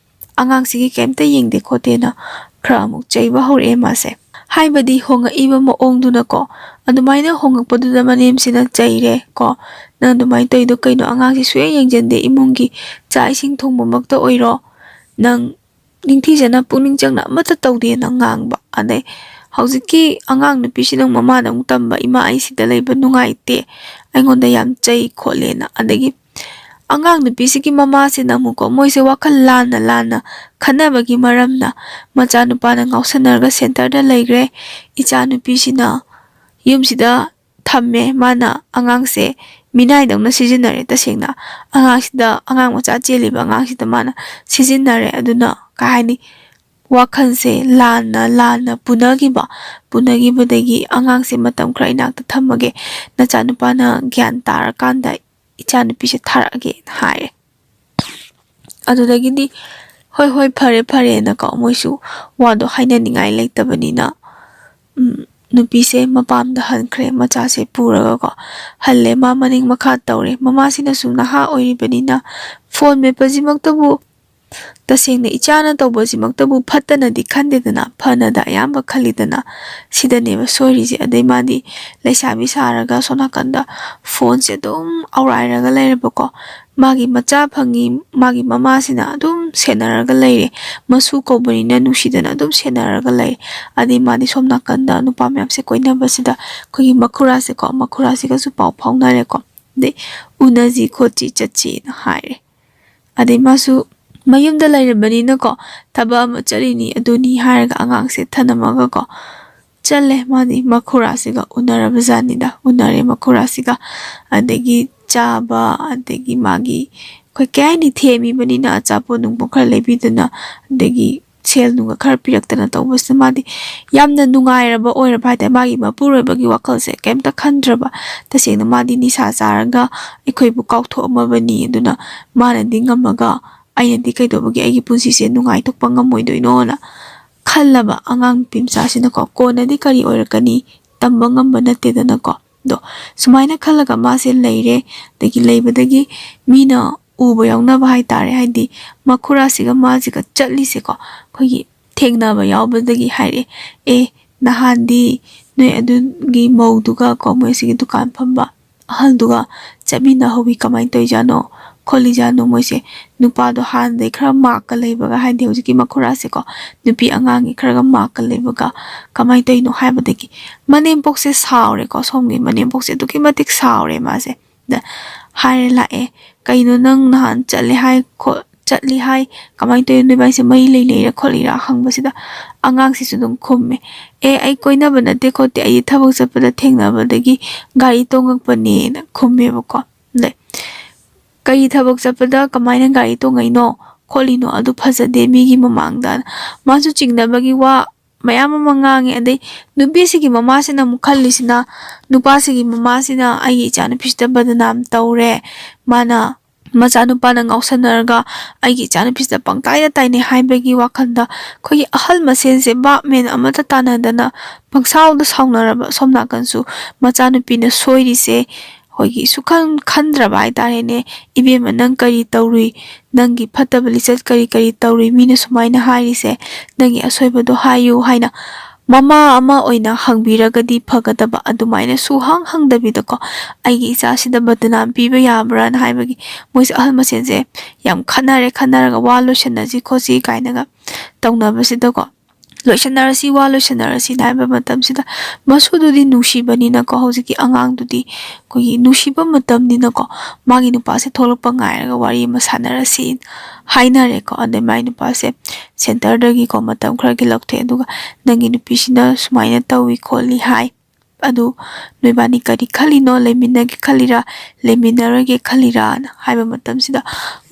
ꯑꯉꯥꯡꯁꯤꯒꯤ ꯀꯩꯝꯇ ꯌꯦꯡꯗꯦ ꯈꯣꯠꯇꯦꯅ" ꯈꯔ ꯑꯃꯨꯛ ꯆꯩꯕ ꯍꯧꯔꯛꯑꯦ ꯃꯥꯁꯦ꯫ ꯍꯥꯏꯕꯗꯤ ꯍꯣꯡꯉꯛꯏꯕ ꯃꯑꯣꯡꯗꯨꯅꯀꯣ, ꯑꯗꯨꯃꯥꯏꯅ ꯍꯣꯡꯉꯛꯄꯗꯨꯗ ꯃꯅꯦꯝꯁꯤꯅ ꯆꯩꯔꯦ ꯀꯣ, "ꯅꯪ ꯑꯗꯨꯃꯥꯏꯅ ꯇꯧꯔꯤꯗꯣ ꯀꯩꯅꯣ? ꯑꯉꯥꯡꯁꯤ ꯁꯨꯡꯌꯦꯡ ꯌꯦꯡꯁꯤꯟꯗꯦ, ꯏꯃꯨꯡꯒꯤ ꯆꯥꯛ ꯏꯁꯤꯡ ꯊꯣꯡꯕꯃꯛꯇ ꯑꯣꯏꯔꯣ, ꯅꯪ ꯅꯤꯡꯊꯤꯖꯅ ꯄꯨꯛꯅꯤꯡ ꯆꯪꯅ ꯑꯃꯠꯇ ꯇꯧꯗꯦꯅ" ꯉꯥꯡꯕ꯫ ꯑꯗꯩ ꯍꯧꯖꯤꯛꯀꯤ ꯑꯉꯥꯡ ꯅꯨꯄꯤꯁꯤꯅ ꯃꯃꯥꯗ ꯑꯃꯨꯛ ꯇꯝꯕ, "ꯏꯃꯥ, ꯑꯩ ꯁꯤꯗ ꯂꯩꯕ ꯅꯨꯡꯉꯥꯏꯇꯦ, ꯑꯩꯉꯣꯟꯗ ꯌꯥꯝ ꯆꯩ ꯈꯣꯠꯂꯦꯅ"꯫ ꯑꯗꯒꯤ ꯑꯉꯥꯡ ꯅꯨꯄꯤꯁꯤꯒꯤ ꯃꯃꯥꯁꯤꯅ ꯑꯃꯨꯛꯀꯣ, ꯃꯣꯏꯁꯦ ꯋꯥꯈꯜ ꯂꯥꯟꯅ ꯂꯥꯟꯅ ꯈꯟꯅꯕꯒꯤ ꯃꯔꯝꯅ ꯃꯆꯥꯅꯨꯄꯥꯅ ꯉꯥꯎꯁꯟꯅꯔꯒ ꯁꯦꯟꯇꯔꯗ ꯂꯩꯈ꯭ꯔꯦ꯫ ꯏꯆꯥꯅꯨꯄꯤꯁꯤꯅ ꯌꯨꯝꯁꯤꯗ ꯊꯝꯃꯦ꯫ ꯃꯥꯅ ꯑꯉꯥꯡꯁꯦ ꯃꯤꯅꯥꯏꯗꯧꯅ ꯁꯤꯖꯤꯟꯅꯔꯦ꯫ ꯇꯁꯦꯡꯅ ꯑꯉꯥꯡꯁꯤꯗ, ꯑꯉꯥꯡ ꯃꯆꯥ ꯆꯦꯜꯂꯤꯕ ꯑꯉꯥꯡꯁꯤꯗ ꯃꯥꯅ ꯁꯤꯖꯤꯟꯅꯔꯦ꯫ ꯑꯗꯨꯅ ꯀꯩ ꯍꯥꯏꯅꯤ, ꯋꯥꯈꯜꯁꯦ ꯂꯥꯟꯅ ꯂꯥꯟꯅ ꯄꯨꯅꯈꯤꯕ, ꯄꯨꯅꯈꯤꯕꯗꯒꯤ ꯑꯉꯥꯡꯁꯦ ꯃꯇꯝ ꯈꯔ ꯏꯅꯥꯛꯇ ꯊꯝꯃꯒꯦ, ꯅꯆꯥꯅꯨꯄꯥꯅ ꯒ꯭ꯌꯥꯟ ꯇꯥꯔꯀꯥꯟꯗ ꯏꯆꯥꯅꯨꯄꯤꯁꯦ ꯊꯥꯔꯛꯑꯒꯦꯅ ꯍꯥꯏꯔꯦ꯫ ꯑꯗꯨꯗꯒꯤꯗꯤ, "ꯍꯣꯏ, ꯍꯣꯏ, ꯐꯔꯦ, ꯐꯔꯦꯅꯀꯣ", ꯃꯣꯏꯁꯨ ꯋꯥꯗꯣ ꯍꯥꯏꯅꯅꯤꯡꯉꯥꯏ ꯂꯩꯇꯕꯅꯤꯅ, ꯎꯝ, ꯅꯨꯄꯤꯁꯦ ꯃꯄꯥꯝꯗ ꯍꯟꯈ꯭ꯔꯦ꯫ ꯃꯆꯥꯁꯦ ꯄꯨꯔꯒꯀꯣ ꯍꯜꯂꯦ꯫ ꯃꯥ ꯃꯅꯤꯡ ꯃꯈꯥ ꯇꯧꯔꯦ꯫ ꯃꯃꯥꯁꯤꯅꯁꯨ ꯅꯍꯥ ꯑꯣꯏꯔꯤꯕꯅꯤꯅ ꯐꯣꯟ ꯃꯦꯠꯄꯁꯤꯃꯛꯇꯕꯨ, ꯇꯁꯦꯡꯅ ꯏꯆꯥꯅ ꯇꯧꯕꯁꯤꯃꯛꯇꯕꯨ ꯐꯠꯇꯅꯗꯤ ꯈꯟꯗꯦꯗꯅ, ꯐꯅꯗ ꯑꯌꯥꯝꯕ ꯈꯜꯂꯤꯗꯅ꯫ ꯁꯤꯗꯅꯦꯕ ꯁꯣꯏꯔꯤꯁꯦ꯫ ꯑꯗꯩ ꯃꯥꯗꯤ ꯂꯩꯁꯥꯕꯤ ꯁꯥꯔꯒ ꯁꯣꯝ ꯅꯥꯀꯟꯗ ꯐꯣꯟꯁꯦ ꯑꯗꯨꯝ ꯑꯧꯔꯥꯏꯔꯒ ꯂꯩꯔꯕꯀꯣ꯫ ꯃꯥꯒꯤ ꯃꯆꯥ ꯐꯪꯉꯤ, ꯃꯥꯒꯤ ꯃꯃꯥꯁꯤꯅ ꯑꯗꯨꯝ ꯁꯦꯟꯅꯔꯒ ꯂꯩꯔꯦ꯫ ꯃꯁꯨ ꯀꯧꯕꯅꯤꯅ ꯅꯨꯡꯁꯤꯗꯅ ꯑꯗꯨꯝ ꯁꯦꯟꯅꯔꯒ ꯂꯩꯔꯦ꯫ ꯑꯗꯩ ꯃꯥꯗꯤ ꯁꯣꯝ ꯅꯥꯀꯟꯗ ꯅꯨꯄꯥ ꯃꯌꯥꯝꯁꯦ ꯀꯣꯏꯅꯕꯁꯤꯗ ꯑꯩꯈꯣꯏꯒꯤ ꯃꯈꯨꯔꯥꯁꯦꯀꯣ, ꯃꯈꯨꯔꯥꯁꯤꯒꯁꯨ ꯄꯥꯎ ꯐꯥꯎꯅꯔꯦꯀꯣ꯫ ꯑꯗꯩ ꯎꯅꯁꯤ ꯈꯣꯠꯁꯤ ꯆꯠꯁꯤꯅ ꯍꯥꯏꯔꯦ꯫ ꯑꯗꯩ ꯃꯥꯁꯨ ꯃꯌꯨꯝꯗ ꯂꯩꯔꯕꯅꯤꯅꯀꯣ, ꯊꯕꯛ ꯑꯃ ꯆꯠꯂꯤꯅꯤ ꯑꯗꯨꯅꯤ ꯍꯥꯏꯔꯒ ꯑꯉꯥꯡꯁꯦ ꯊꯅꯝꯃꯒꯀꯣ ꯆꯠꯂꯦ꯫ ꯃꯥꯗꯤ ꯃꯈꯨꯔꯥꯁꯤꯒ ꯎꯅꯔꯕ ꯖꯥꯠꯅꯤꯗ꯫ ꯎꯅꯔꯦ ꯃꯈꯨꯔꯥꯁꯤꯒ꯫ ꯑꯗꯒꯤ ꯆꯥꯕ, ꯑꯗꯒꯤ ꯃꯥꯒꯤ ꯑꯩꯈꯣꯏ ꯀꯩ ꯍꯥꯏꯅꯤ, ꯊꯦꯝꯃꯤꯕꯅꯤꯅ ꯑꯆꯥꯄꯣꯠ ꯅꯨꯡꯄꯣꯠ ꯈꯔ ꯂꯩꯕꯤꯗꯅ, ꯑꯗꯒꯤ ꯁꯦꯜ ꯅꯨꯡꯒ ꯈꯔ ꯄꯤꯔꯛꯇꯅ ꯇꯧꯕꯁꯤꯗ ꯃꯥꯗꯤ ꯌꯥꯝꯅ ꯅꯨꯡꯉꯥꯏꯔꯕ ꯑꯣꯏꯔꯕ ꯍꯥꯏꯇꯥꯔꯦ꯫ ꯃꯥꯒꯤ ꯃꯄꯨꯔꯣꯏꯕꯒꯤ ꯋꯥꯈꯜꯁꯦ ꯀꯩꯝꯇ ꯈꯟꯗ꯭ꯔꯕ꯫ ꯇꯁꯦꯡꯅ ꯃꯥꯗꯤ ꯅꯤꯁꯥ ꯆꯥꯔꯒ ꯑꯩꯈꯣꯏꯕꯨ ꯀꯥꯎꯊꯣꯛꯑꯝꯃꯕꯅꯤ꯫ ꯑꯗꯨꯅ ꯃꯥꯅꯗꯤ ꯉꯝꯃꯒ ꯑꯩꯅꯗꯤ ꯀꯩꯗꯧꯕꯒꯤ ꯑꯩꯒꯤ ꯄꯨꯟꯁꯤꯁꯦ ꯅꯨꯡꯉꯥꯏꯊꯣꯛꯄ ꯉꯝꯃꯣꯏꯗꯣꯏꯅꯣꯅ ꯈꯜꯂꯕ ꯑꯉꯥꯡ ꯅꯨꯄꯤ ꯃꯆꯥꯁꯤꯅꯀꯣ꯫ ꯀꯣꯟꯅꯗꯤ ꯀꯔꯤ ꯑꯣꯏꯔꯛꯀꯅꯤ ꯇꯝꯕ ꯉꯝꯕ ꯅꯠꯇꯦꯗꯅꯀꯣ꯫ ꯑꯗꯣ ꯁꯨꯃꯥꯏꯅ ꯈꯜꯂꯒ ꯃꯥꯁꯦ ꯂꯩꯔꯦ꯫ ꯑꯗꯒꯤ ꯂꯩꯕꯗꯒꯤ ꯃꯤꯅ ꯎꯕ ꯌꯥꯎꯅꯕ ꯍꯥꯏꯇꯥꯔꯦ, ꯍꯥꯏꯗꯤ ꯃꯈꯨꯔꯥꯁꯤꯒ ꯃꯥꯁꯤꯒ ꯆꯠꯂꯤꯁꯦꯀꯣ, ꯑꯩꯈꯣꯏꯒꯤ ꯊꯦꯡꯅꯕ ꯌꯥꯎꯕꯗꯒꯤ ꯍꯥꯏꯔꯛꯑꯦ, "ꯑꯦ, ꯅꯍꯥꯟꯗꯤ ꯅꯣꯏ ꯑꯗꯨꯒꯤ ꯃꯧꯗꯨꯒ ꯀꯣ, ꯃꯣꯏ ꯑꯁꯤꯒꯤ ꯗꯨꯀꯥꯟ ꯐꯝꯕ ꯑꯍꯜꯗꯨꯒ ꯆꯠꯃꯤꯟꯅꯍꯧꯋꯤ, ꯀꯃꯥꯏꯅ ꯇꯧꯔꯤꯖꯥꯠꯅꯣ ꯈꯣꯠꯂꯤꯖꯥꯠꯅꯣ ꯃꯣꯏꯁꯦ? ꯅꯨꯄꯥꯗꯣ ꯍꯥꯟꯅꯗꯩ ꯈꯔ ꯃꯥꯛꯀ ꯂꯩꯕꯒ", ꯍꯥꯏꯗꯤ ꯍꯧꯖꯤꯛꯀꯤ ꯃꯈꯨꯔꯥꯁꯦꯀꯣ, ꯅꯨꯄꯤ ꯑꯉꯥꯡꯒꯤ ꯈꯔꯒ ꯃꯥꯛꯀ ꯂꯩꯕꯒ ꯀꯃꯥꯏꯅ ꯇꯧꯔꯤꯅꯣ ꯍꯥꯏꯕꯗꯒꯤ ꯃꯅꯦꯝꯄꯣꯛꯁꯦ ꯁꯥꯎꯔꯦꯀꯣ꯫ ꯁꯣꯝꯒꯤ ꯃꯅꯦꯝꯄꯣꯛꯁꯦ ꯑꯗꯨꯛꯀꯤ ꯃꯇꯤꯛ ꯁꯥꯎꯔꯦ ꯃꯥꯁꯦ꯫ ꯗ ꯍꯥꯏꯔꯦ ꯂꯥꯛꯑꯦ, "ꯀꯩꯅꯣ ꯅꯪ ꯅꯍꯥꯟ ꯆꯠꯂꯦ ꯍꯥꯏ ꯈꯣ-, ꯆꯠꯂꯤ ꯍꯥꯏ, ꯀꯃꯥꯏꯅ ꯇꯧꯔꯤꯅꯣ, ꯅꯣꯏꯕꯥꯏꯁꯦ ꯃꯔꯤ ꯂꯩꯅꯩꯔꯥ ꯈꯣꯠꯂꯤꯔꯥ?" ꯍꯪꯕꯁꯤꯗ ꯑꯉꯥꯡꯁꯤꯁꯨ ꯑꯗꯨꯝ ꯈꯨꯝꯃꯦ, "ꯑꯦ, ꯑꯩ ꯀꯣꯏꯅꯕ ꯅꯠꯇꯦ ꯈꯣꯠꯇꯦ, ꯑꯩꯗꯤ ꯊꯕꯛ ꯆꯠꯄꯗ ꯊꯦꯡꯅꯕꯗꯒꯤ ꯒꯥꯔꯤ ꯇꯣꯡꯉꯛꯄꯅꯦꯅ" ꯈꯨꯝꯃꯦꯕꯀꯣ꯫ ꯑꯗꯩ, "ꯀꯔꯤ ꯊꯕꯛ ꯆꯠꯄꯗ ꯀꯃꯥꯏꯅ ꯒꯥꯔꯤ ꯇꯣꯡꯉꯛꯏꯅꯣ ꯈꯣꯠꯂꯤꯅꯣ, ꯑꯗꯨ ꯐꯖꯗꯦ ꯃꯤꯒꯤ ꯃꯃꯥꯡꯗ"꯫ ꯃꯥꯁꯨ ꯆꯤꯡꯅꯕꯒꯤ ꯋꯥ ꯃꯌꯥꯝ ꯑꯃ ꯉꯥꯡꯉꯦ꯫ ꯑꯗꯩ ꯅꯨꯄꯤꯁꯤꯒꯤ ꯃꯃꯥꯁꯤꯅ ꯑꯃꯨꯛ ꯈꯜꯂꯤꯁꯤꯅ, ꯅꯨꯄꯥꯁꯤꯒꯤ ꯃꯃꯥꯁꯤꯅ ꯑꯩꯒꯤ ꯏꯆꯥꯅꯨꯄꯤꯁꯤꯗ ꯕꯗꯅꯥꯝ ꯇꯧꯔꯦ, ꯃꯥꯅ ꯃꯆꯥꯅꯨꯄꯥꯅ ꯉꯥꯎꯁꯟꯅꯔꯒ ꯑꯩꯒꯤ ꯏꯆꯥꯅꯨꯄꯤꯁꯤꯗ ꯄꯪꯇꯥꯏꯗ ꯇꯥꯏꯅꯩ ꯍꯥꯏꯕꯒꯤ ꯋꯥꯈꯜꯗ ꯑꯩꯈꯣꯏꯒꯤ ꯑꯍꯜ ꯃꯁꯦꯟꯁꯦ ꯚꯥꯞ ꯃꯦꯟ ꯑꯃꯠꯇ ꯇꯥꯅꯗꯅ ꯄꯪꯁꯥꯎꯗ ꯁꯥꯎꯅꯔꯕ꯫ ꯁꯣꯝ ꯅꯥꯀꯟꯁꯨ ꯃꯆꯥꯅꯨꯄꯤꯅ ꯁꯣꯏꯔꯤꯁꯦ ꯑꯩꯈꯣꯏꯒꯤ ꯁꯨꯈꯟ ꯈꯟꯗ꯭ꯔꯕ ꯍꯥꯏꯇꯥꯔꯦꯅꯦ꯫ "ꯏꯕꯦꯝꯃ, ꯅꯪ ꯀꯔꯤ ꯇꯧꯔꯨꯏ? ꯅꯪꯒꯤ ꯐꯠꯇꯕ ꯂꯤꯆꯠ ꯀꯔꯤ ꯀꯔꯤ ꯇꯧꯔꯨꯏ? ꯃꯤꯅ ꯁꯨꯃꯥꯏꯅ ꯍꯥꯏꯔꯤꯁꯦ, ꯅꯪꯒꯤ ꯑꯁꯣꯏꯕꯗꯣ ꯍꯥꯏꯌꯨ" ꯍꯥꯏꯅ ꯃꯃꯥ ꯑꯃ ꯑꯣꯏꯅ ꯍꯪꯕꯤꯔꯒꯗꯤ ꯐꯒꯗꯕ, ꯑꯗꯨꯃꯥꯏꯅ ꯁꯨꯍꯪ ꯍꯪꯗꯕꯤꯗꯀꯣ, "ꯑꯩꯒꯤ ꯏꯆꯥꯁꯤꯗ ꯕꯗꯅꯥꯝ ꯄꯤꯕ ꯌꯥꯕ꯭ꯔꯥꯅ" ꯍꯥꯏꯕꯒꯤ ꯃꯣꯏꯁꯦ ꯑꯍꯜ ꯃꯁꯦꯟꯁꯦ ꯌꯥꯝ ꯈꯠꯅꯔꯦ꯫ ꯈꯠꯅꯔꯒ ꯋꯥ ꯂꯣꯏꯁꯟꯅꯁꯤ ꯈꯣꯠꯁꯤ ꯀꯥꯏꯅꯒ ꯇꯧꯅꯕꯁꯤꯗꯀꯣ, "ꯂꯣꯏꯁꯟꯅꯔꯁꯤ, ꯋꯥ ꯂꯣꯏꯁꯟꯅꯔꯁꯤꯅ" ꯍꯥꯏꯕ ꯃꯇꯝꯁꯤꯗ, ꯃꯁꯨꯗꯨꯗꯤ ꯅꯨꯡꯁꯤꯕꯅꯤꯅꯀꯣ, ꯍꯧꯖꯤꯛꯀꯤ ꯑꯉꯥꯡꯗꯨꯗꯤ ꯑꯩꯈꯣꯏꯒꯤ ꯅꯨꯡꯁꯤꯕ ꯃꯇꯝꯅꯤꯅꯀꯣ, ꯃꯥꯒꯤ ꯅꯨꯄꯥꯁꯦ ꯊꯣꯛꯂꯛꯄ ꯉꯥꯏꯔꯒ ꯋꯥꯔꯤ ꯑꯃ ꯁꯥꯟꯅꯔꯁꯤ ꯍꯥꯏꯅꯔꯦꯀꯣ꯫ ꯑꯗꯩ ꯃꯥꯏ ꯅꯨꯄꯥꯁꯦ centreꯗꯒꯤꯀꯣ ꯃꯇꯝ ꯈꯔꯒꯤ ꯂꯧꯊꯣꯛꯑꯦ, ꯑꯗꯨꯒ "ꯅꯪꯒꯤ ꯅꯨꯄꯤꯁꯤꯅ ꯁꯨꯃꯥꯏꯅ ꯇꯧꯏ ꯈꯣꯠꯂꯤ ꯍꯥꯏ, ꯑꯗꯨ ꯅꯣꯏꯕꯥꯅꯤ ꯀꯔꯤ ꯈꯜꯂꯤꯅꯣ? ꯂꯩꯃꯤꯟꯅꯒꯦ ꯈꯜꯂꯤꯔꯥ, ꯂꯩꯃꯤꯟꯅꯔꯣꯏꯒꯦ ꯈꯜꯂꯤꯔꯥꯅ" ꯍꯥꯏꯕ ꯃꯇꯝꯁꯤꯗ,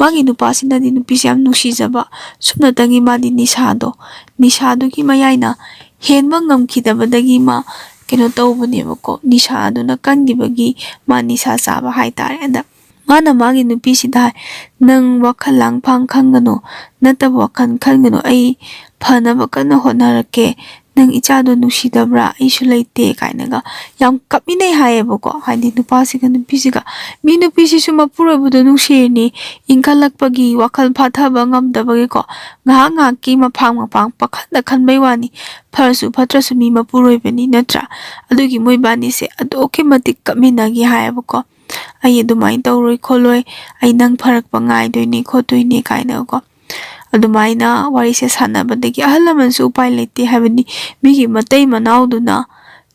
ꯃꯥꯒꯤ ꯅꯨꯄꯥꯁꯤꯅꯗꯤ ꯅꯨꯄꯤꯁꯦ ꯌꯥꯝ ꯅꯨꯡꯁꯤꯖꯕ, ꯁꯨꯞꯅꯇꯪꯒꯤ ꯃꯥꯗꯤ ꯅꯤꯁꯥꯗꯣ, ꯅꯤꯁꯥꯗꯨꯒꯤ ꯃꯌꯥꯏꯅ ꯍꯦꯟꯕ ꯉꯝꯈꯤꯗꯕꯗꯒꯤ ꯃꯥ ꯀꯩꯅꯣ ꯇꯧꯕꯅꯦꯕꯀꯣ, ꯅꯤꯁꯥꯗꯨꯅ ꯀꯟꯈꯤꯕꯒꯤ ꯃꯥ ꯅꯤꯁꯥ ꯆꯥꯕ ꯍꯥꯏꯇꯥꯔꯦ꯫ ꯑꯗ ꯃꯥꯅ ꯃꯥꯒꯤ ꯅꯨꯄꯤꯁꯤꯗ ꯍꯥꯏ, "ꯅꯪ ꯋꯥꯈꯜ ꯂꯥꯡꯐꯥꯡ ꯈꯟꯒꯅꯨ, ꯅꯠꯇꯕ ꯋꯥꯈꯜ ꯈꯟꯒꯅꯨ, ꯑꯩ ꯐꯅꯕ ꯀꯟꯅ ꯍꯣꯠꯅꯔꯛꯀꯦ, ꯅꯪ ꯏꯆꯥꯗꯣ ꯅꯨꯡꯁꯤꯗꯕ꯭ꯔꯥ? ꯑꯩꯁꯨ ꯂꯩꯇꯦ" ꯀꯥꯏꯅꯒ ꯌꯥꯝ ꯀꯞꯃꯤꯟꯅꯩ ꯍꯥꯏꯌꯦꯕꯀꯣ꯫ ꯍꯥꯏꯗꯤ ꯅꯨꯄꯥꯁꯤꯒ ꯅꯨꯄꯤꯁꯤꯒ, ꯃꯤ ꯅꯨꯄꯤꯁꯤꯁꯨ ꯃꯄꯨꯔꯣꯏꯕꯗꯣ ꯅꯨꯡꯁꯤꯔꯤꯅꯤ, ꯏꯟꯈꯠꯂꯛꯄꯒꯤ ꯋꯥꯈꯜ ꯐꯥꯊꯕ ꯉꯝꯗꯕꯒꯤꯀꯣ, ꯉꯥꯏꯍꯥꯛ ꯉꯥꯏꯍꯥꯛꯀꯤ ꯃꯐꯥꯡ ꯃꯐꯥꯡ ꯄꯥꯈꯠꯅ ꯈꯟꯕꯩ ꯋꯥꯅꯤ, ꯐꯔꯁꯨ ꯐꯠꯇ꯭ꯔꯁꯨ ꯃꯤ ꯃꯄꯨꯔꯣꯏꯕꯅꯤ ꯅꯠꯇ꯭ꯔꯥ? ꯑꯗꯨꯒꯤ ꯃꯣꯏꯕꯥꯅꯤꯁꯦ ꯑꯗꯨꯛꯀꯤ ꯃꯇꯤꯛ ꯀꯞꯃꯤꯟꯅꯈꯤ ꯍꯥꯏꯌꯦꯕꯀꯣ꯫ "ꯑꯩ ꯑꯗꯨꯃꯥꯏꯅ ꯇꯧꯔꯣꯏ ꯈꯣꯠꯂꯣꯏ, ꯑꯩ ꯅꯪ ꯐꯔꯛꯄ ꯉꯥꯏꯗꯣꯏꯅꯦ ꯈꯣꯠꯇꯣꯏꯅꯦ" ꯀꯥꯏꯅꯀꯣ꯫ ꯑꯗꯨꯃꯥꯏꯅ ꯋꯥꯔꯤꯁꯦ ꯁꯥꯟꯅꯕꯗꯒꯤ ꯑꯍꯜ ꯂꯃꯟꯁꯨ ꯎꯄꯥꯏ ꯂꯩꯇꯦ ꯍꯥꯏꯕꯗꯤ, ꯃꯤꯒꯤ ꯃꯇꯩ ꯃꯅꯥꯎꯗꯨꯅ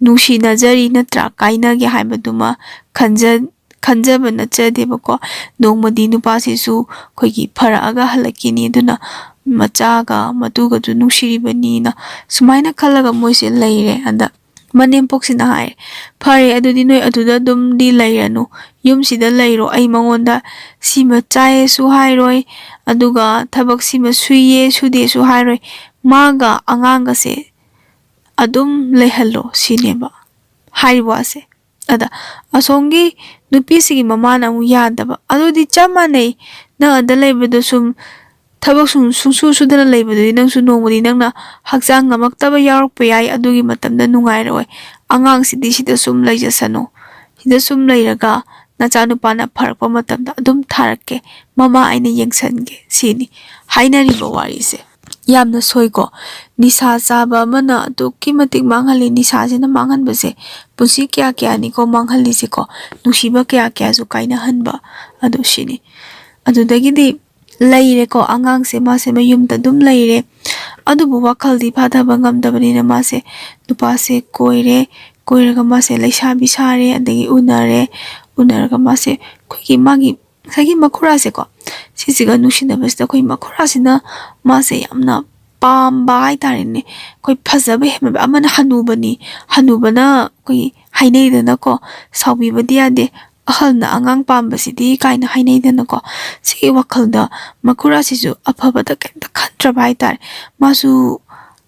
ꯅꯨꯡꯁꯤꯅꯖꯔꯤ ꯅꯠꯇ꯭ꯔꯥ, ꯀꯥꯏꯅꯒꯦ ꯍꯥꯏꯕꯗꯨꯃ ꯈꯟꯖ-, ꯈꯟꯖꯕ ꯅꯠꯆꯗꯦꯕꯀꯣ꯫ ꯅꯣꯡꯃꯗꯤ ꯅꯨꯄꯥꯁꯤꯁꯨ ꯑꯩꯈꯣꯏꯒꯤ ꯐꯔꯛꯑꯒ ꯍꯜꯂꯛꯈꯤꯅꯤ, ꯑꯗꯨꯅ ꯃꯆꯥꯒ ꯃꯇꯨꯒꯗꯨ ꯅꯨꯡꯁꯤꯔꯤꯕꯅꯤꯅ ꯁꯨꯃꯥꯏꯅ ꯈꯜꯂꯒ ꯃꯣꯏꯁꯦ ꯂꯩꯔꯦ꯫ ꯑꯗ ꯃꯅꯦꯝꯄꯣꯛꯁꯤꯅ ꯍꯥꯏꯔꯦ, "ꯐꯔꯦ, ꯑꯗꯨꯗꯤ ꯅꯣꯏ ꯑꯗꯨꯗ ꯑꯗꯨꯝꯗꯤ ꯂꯩꯔꯅꯨ, ꯌꯨꯝꯁꯤꯗ ꯂꯩꯔꯣ, ꯑꯩ ꯃꯉꯣꯟꯗ ꯁꯤꯃ ꯆꯥꯏꯌꯦꯁꯨ ꯍꯥꯏꯔꯣꯏ, ꯑꯗꯨꯒ ꯊꯕꯛ ꯁꯤꯃ ꯁꯨꯏꯌꯦ ꯁꯨꯗꯦꯁꯨ ꯍꯥꯏꯔꯣꯏ, ꯃꯥꯒ ꯑꯉꯥꯡꯒꯁꯦ ꯑꯗꯨꯝ ꯂꯩꯍꯜꯂꯣ" ꯁꯤꯅꯦꯕ ꯍꯥꯏꯔꯤꯕ ꯋꯥꯁꯦ꯫ ꯑꯗ ꯑꯁꯣꯝꯒꯤ ꯅꯨꯄꯤꯁꯤꯒꯤ ꯃꯃꯥꯅ ꯑꯃꯨꯛ ꯌꯥꯗꯕ, "ꯑꯗꯨꯗꯤ ꯆꯞ ꯃꯥꯟꯅꯩ, ꯅꯪ ꯑꯗ ꯂꯩꯕꯗꯣ ꯁꯨꯝ ꯊꯕꯛ ꯁꯨꯝ ꯁꯨꯡꯁꯨ ꯁꯨꯗꯅ ꯂꯩꯕꯗꯨꯗꯤ ꯅꯪꯁꯨ ꯅꯣꯡꯃꯗꯤ ꯅꯪꯅ ꯍꯛꯆꯥꯡ ꯉꯝꯃꯛꯇꯕ ꯌꯥꯎꯔꯛꯄ ꯌꯥꯏ, ꯑꯗꯨꯒꯤ ꯃꯇꯝꯗ ꯅꯨꯡꯉꯥꯏꯔꯛꯑꯣꯏ꯫ ꯑꯉꯥꯡꯁꯤꯗꯤ ꯁꯤꯗ ꯁꯨꯝ ꯂꯩꯖꯁꯅꯨ, ꯁꯤꯗ ꯁꯨꯝ ꯂꯩꯔꯒ ꯅꯆꯥꯅꯨꯄꯥꯅ ꯐꯔꯛꯄ ꯃꯇꯝꯗ ꯑꯗꯨꯝ ꯊꯥꯔꯛꯀꯦ, ꯃꯃꯥ ꯑꯩꯅ ꯌꯦꯡꯁꯟꯒꯦ" ꯁꯤꯅꯤ ꯍꯥꯏꯅꯔꯤꯕ ꯋꯥꯔꯤꯁꯦ꯫ ꯌꯥꯝꯅ ꯁꯣꯏꯀꯣ꯫ ꯅꯤꯁꯥ ꯆꯥꯕ ꯑꯃꯅ ꯑꯗꯨꯛꯀꯤ ꯃꯇꯤꯛ ꯃꯥꯡꯍꯜꯂꯤ꯫ ꯅꯤꯁꯥꯁꯤꯅ ꯃꯥꯡꯍꯟꯕꯁꯦ ꯄꯨꯟꯁꯤ ꯀꯌꯥ ꯀꯌꯥꯅꯤꯀꯣ ꯃꯥꯡꯍꯜꯂꯤꯁꯦꯀꯣ꯫ ꯅꯨꯡꯁꯤꯕ ꯀꯌꯥ ꯀꯌꯥꯁꯨ ꯀꯥꯏꯅꯍꯟꯕ ꯑꯗꯨ ꯁꯤꯅꯤ꯫ ꯑꯗꯨꯗꯒꯤꯗꯤ ꯂꯩꯔꯦꯀꯣ, ꯑꯉꯥꯡꯁꯦ ꯃꯥꯁꯦ ꯃꯌꯨꯝꯗ ꯑꯗꯨꯝ ꯂꯩꯔꯦ꯫ ꯑꯗꯨꯕꯨ ꯋꯥꯈꯜꯗꯤ ꯐꯥꯊꯕ ꯉꯝꯗꯕꯅꯤꯅ ꯃꯥꯁꯦ ꯅꯨꯄꯥꯁꯦ ꯀꯣꯏꯔꯦ꯫ ꯀꯣꯏꯔꯒ ꯃꯥꯁꯦ ꯂꯩꯁꯥꯕꯤ ꯁꯥꯔꯦ, ꯑꯗꯒꯤ ꯎꯅꯔꯦ꯫ ꯎꯅꯔꯒ ꯃꯥꯁꯦ ꯑꯩꯈꯣꯏꯒꯤ ꯃꯥꯒꯤ ꯉꯁꯥꯏꯒꯤ ꯃꯈꯨꯔꯥꯁꯦꯀꯣ, ꯁꯤꯁꯤꯒ ꯅꯨꯡꯁꯤꯅꯕꯁꯤꯗ ꯑꯩꯈꯣꯏ ꯃꯈꯨꯔꯥꯁꯤꯅ ꯃꯥꯁꯦ ꯌꯥꯝꯅ ꯄꯥꯝꯕ ꯍꯥꯏꯇꯥꯔꯦꯅꯦ꯫ ꯑꯩꯈꯣꯏ ꯐꯖꯕ ꯍꯦꯟꯕ, ꯑꯃꯅ ꯍꯅꯨꯕꯅꯤ, ꯍꯅꯨꯕꯅ ꯑꯩꯈꯣꯏ ꯍꯥꯏꯅꯩꯗꯅꯀꯣ, "ꯁꯥꯎꯕꯤꯕꯗꯤ ꯌꯥꯗꯦ, ꯑꯍꯜꯅ ꯑꯉꯥꯡ ꯄꯥꯝꯕꯁꯤꯗꯤ" ꯀꯥꯏꯅ ꯍꯥꯏꯅꯩꯗꯅꯀꯣ꯫ ꯁꯤꯒꯤ ꯋꯥꯈꯜꯗ ꯃꯈꯨꯔꯥꯁꯤꯁꯨ ꯑꯐꯕꯗ ꯀꯩꯝꯇ ꯈꯟꯗ꯭ꯔꯕ ꯍꯥꯏꯇꯥꯔꯦ꯫ ꯃꯥꯁꯨ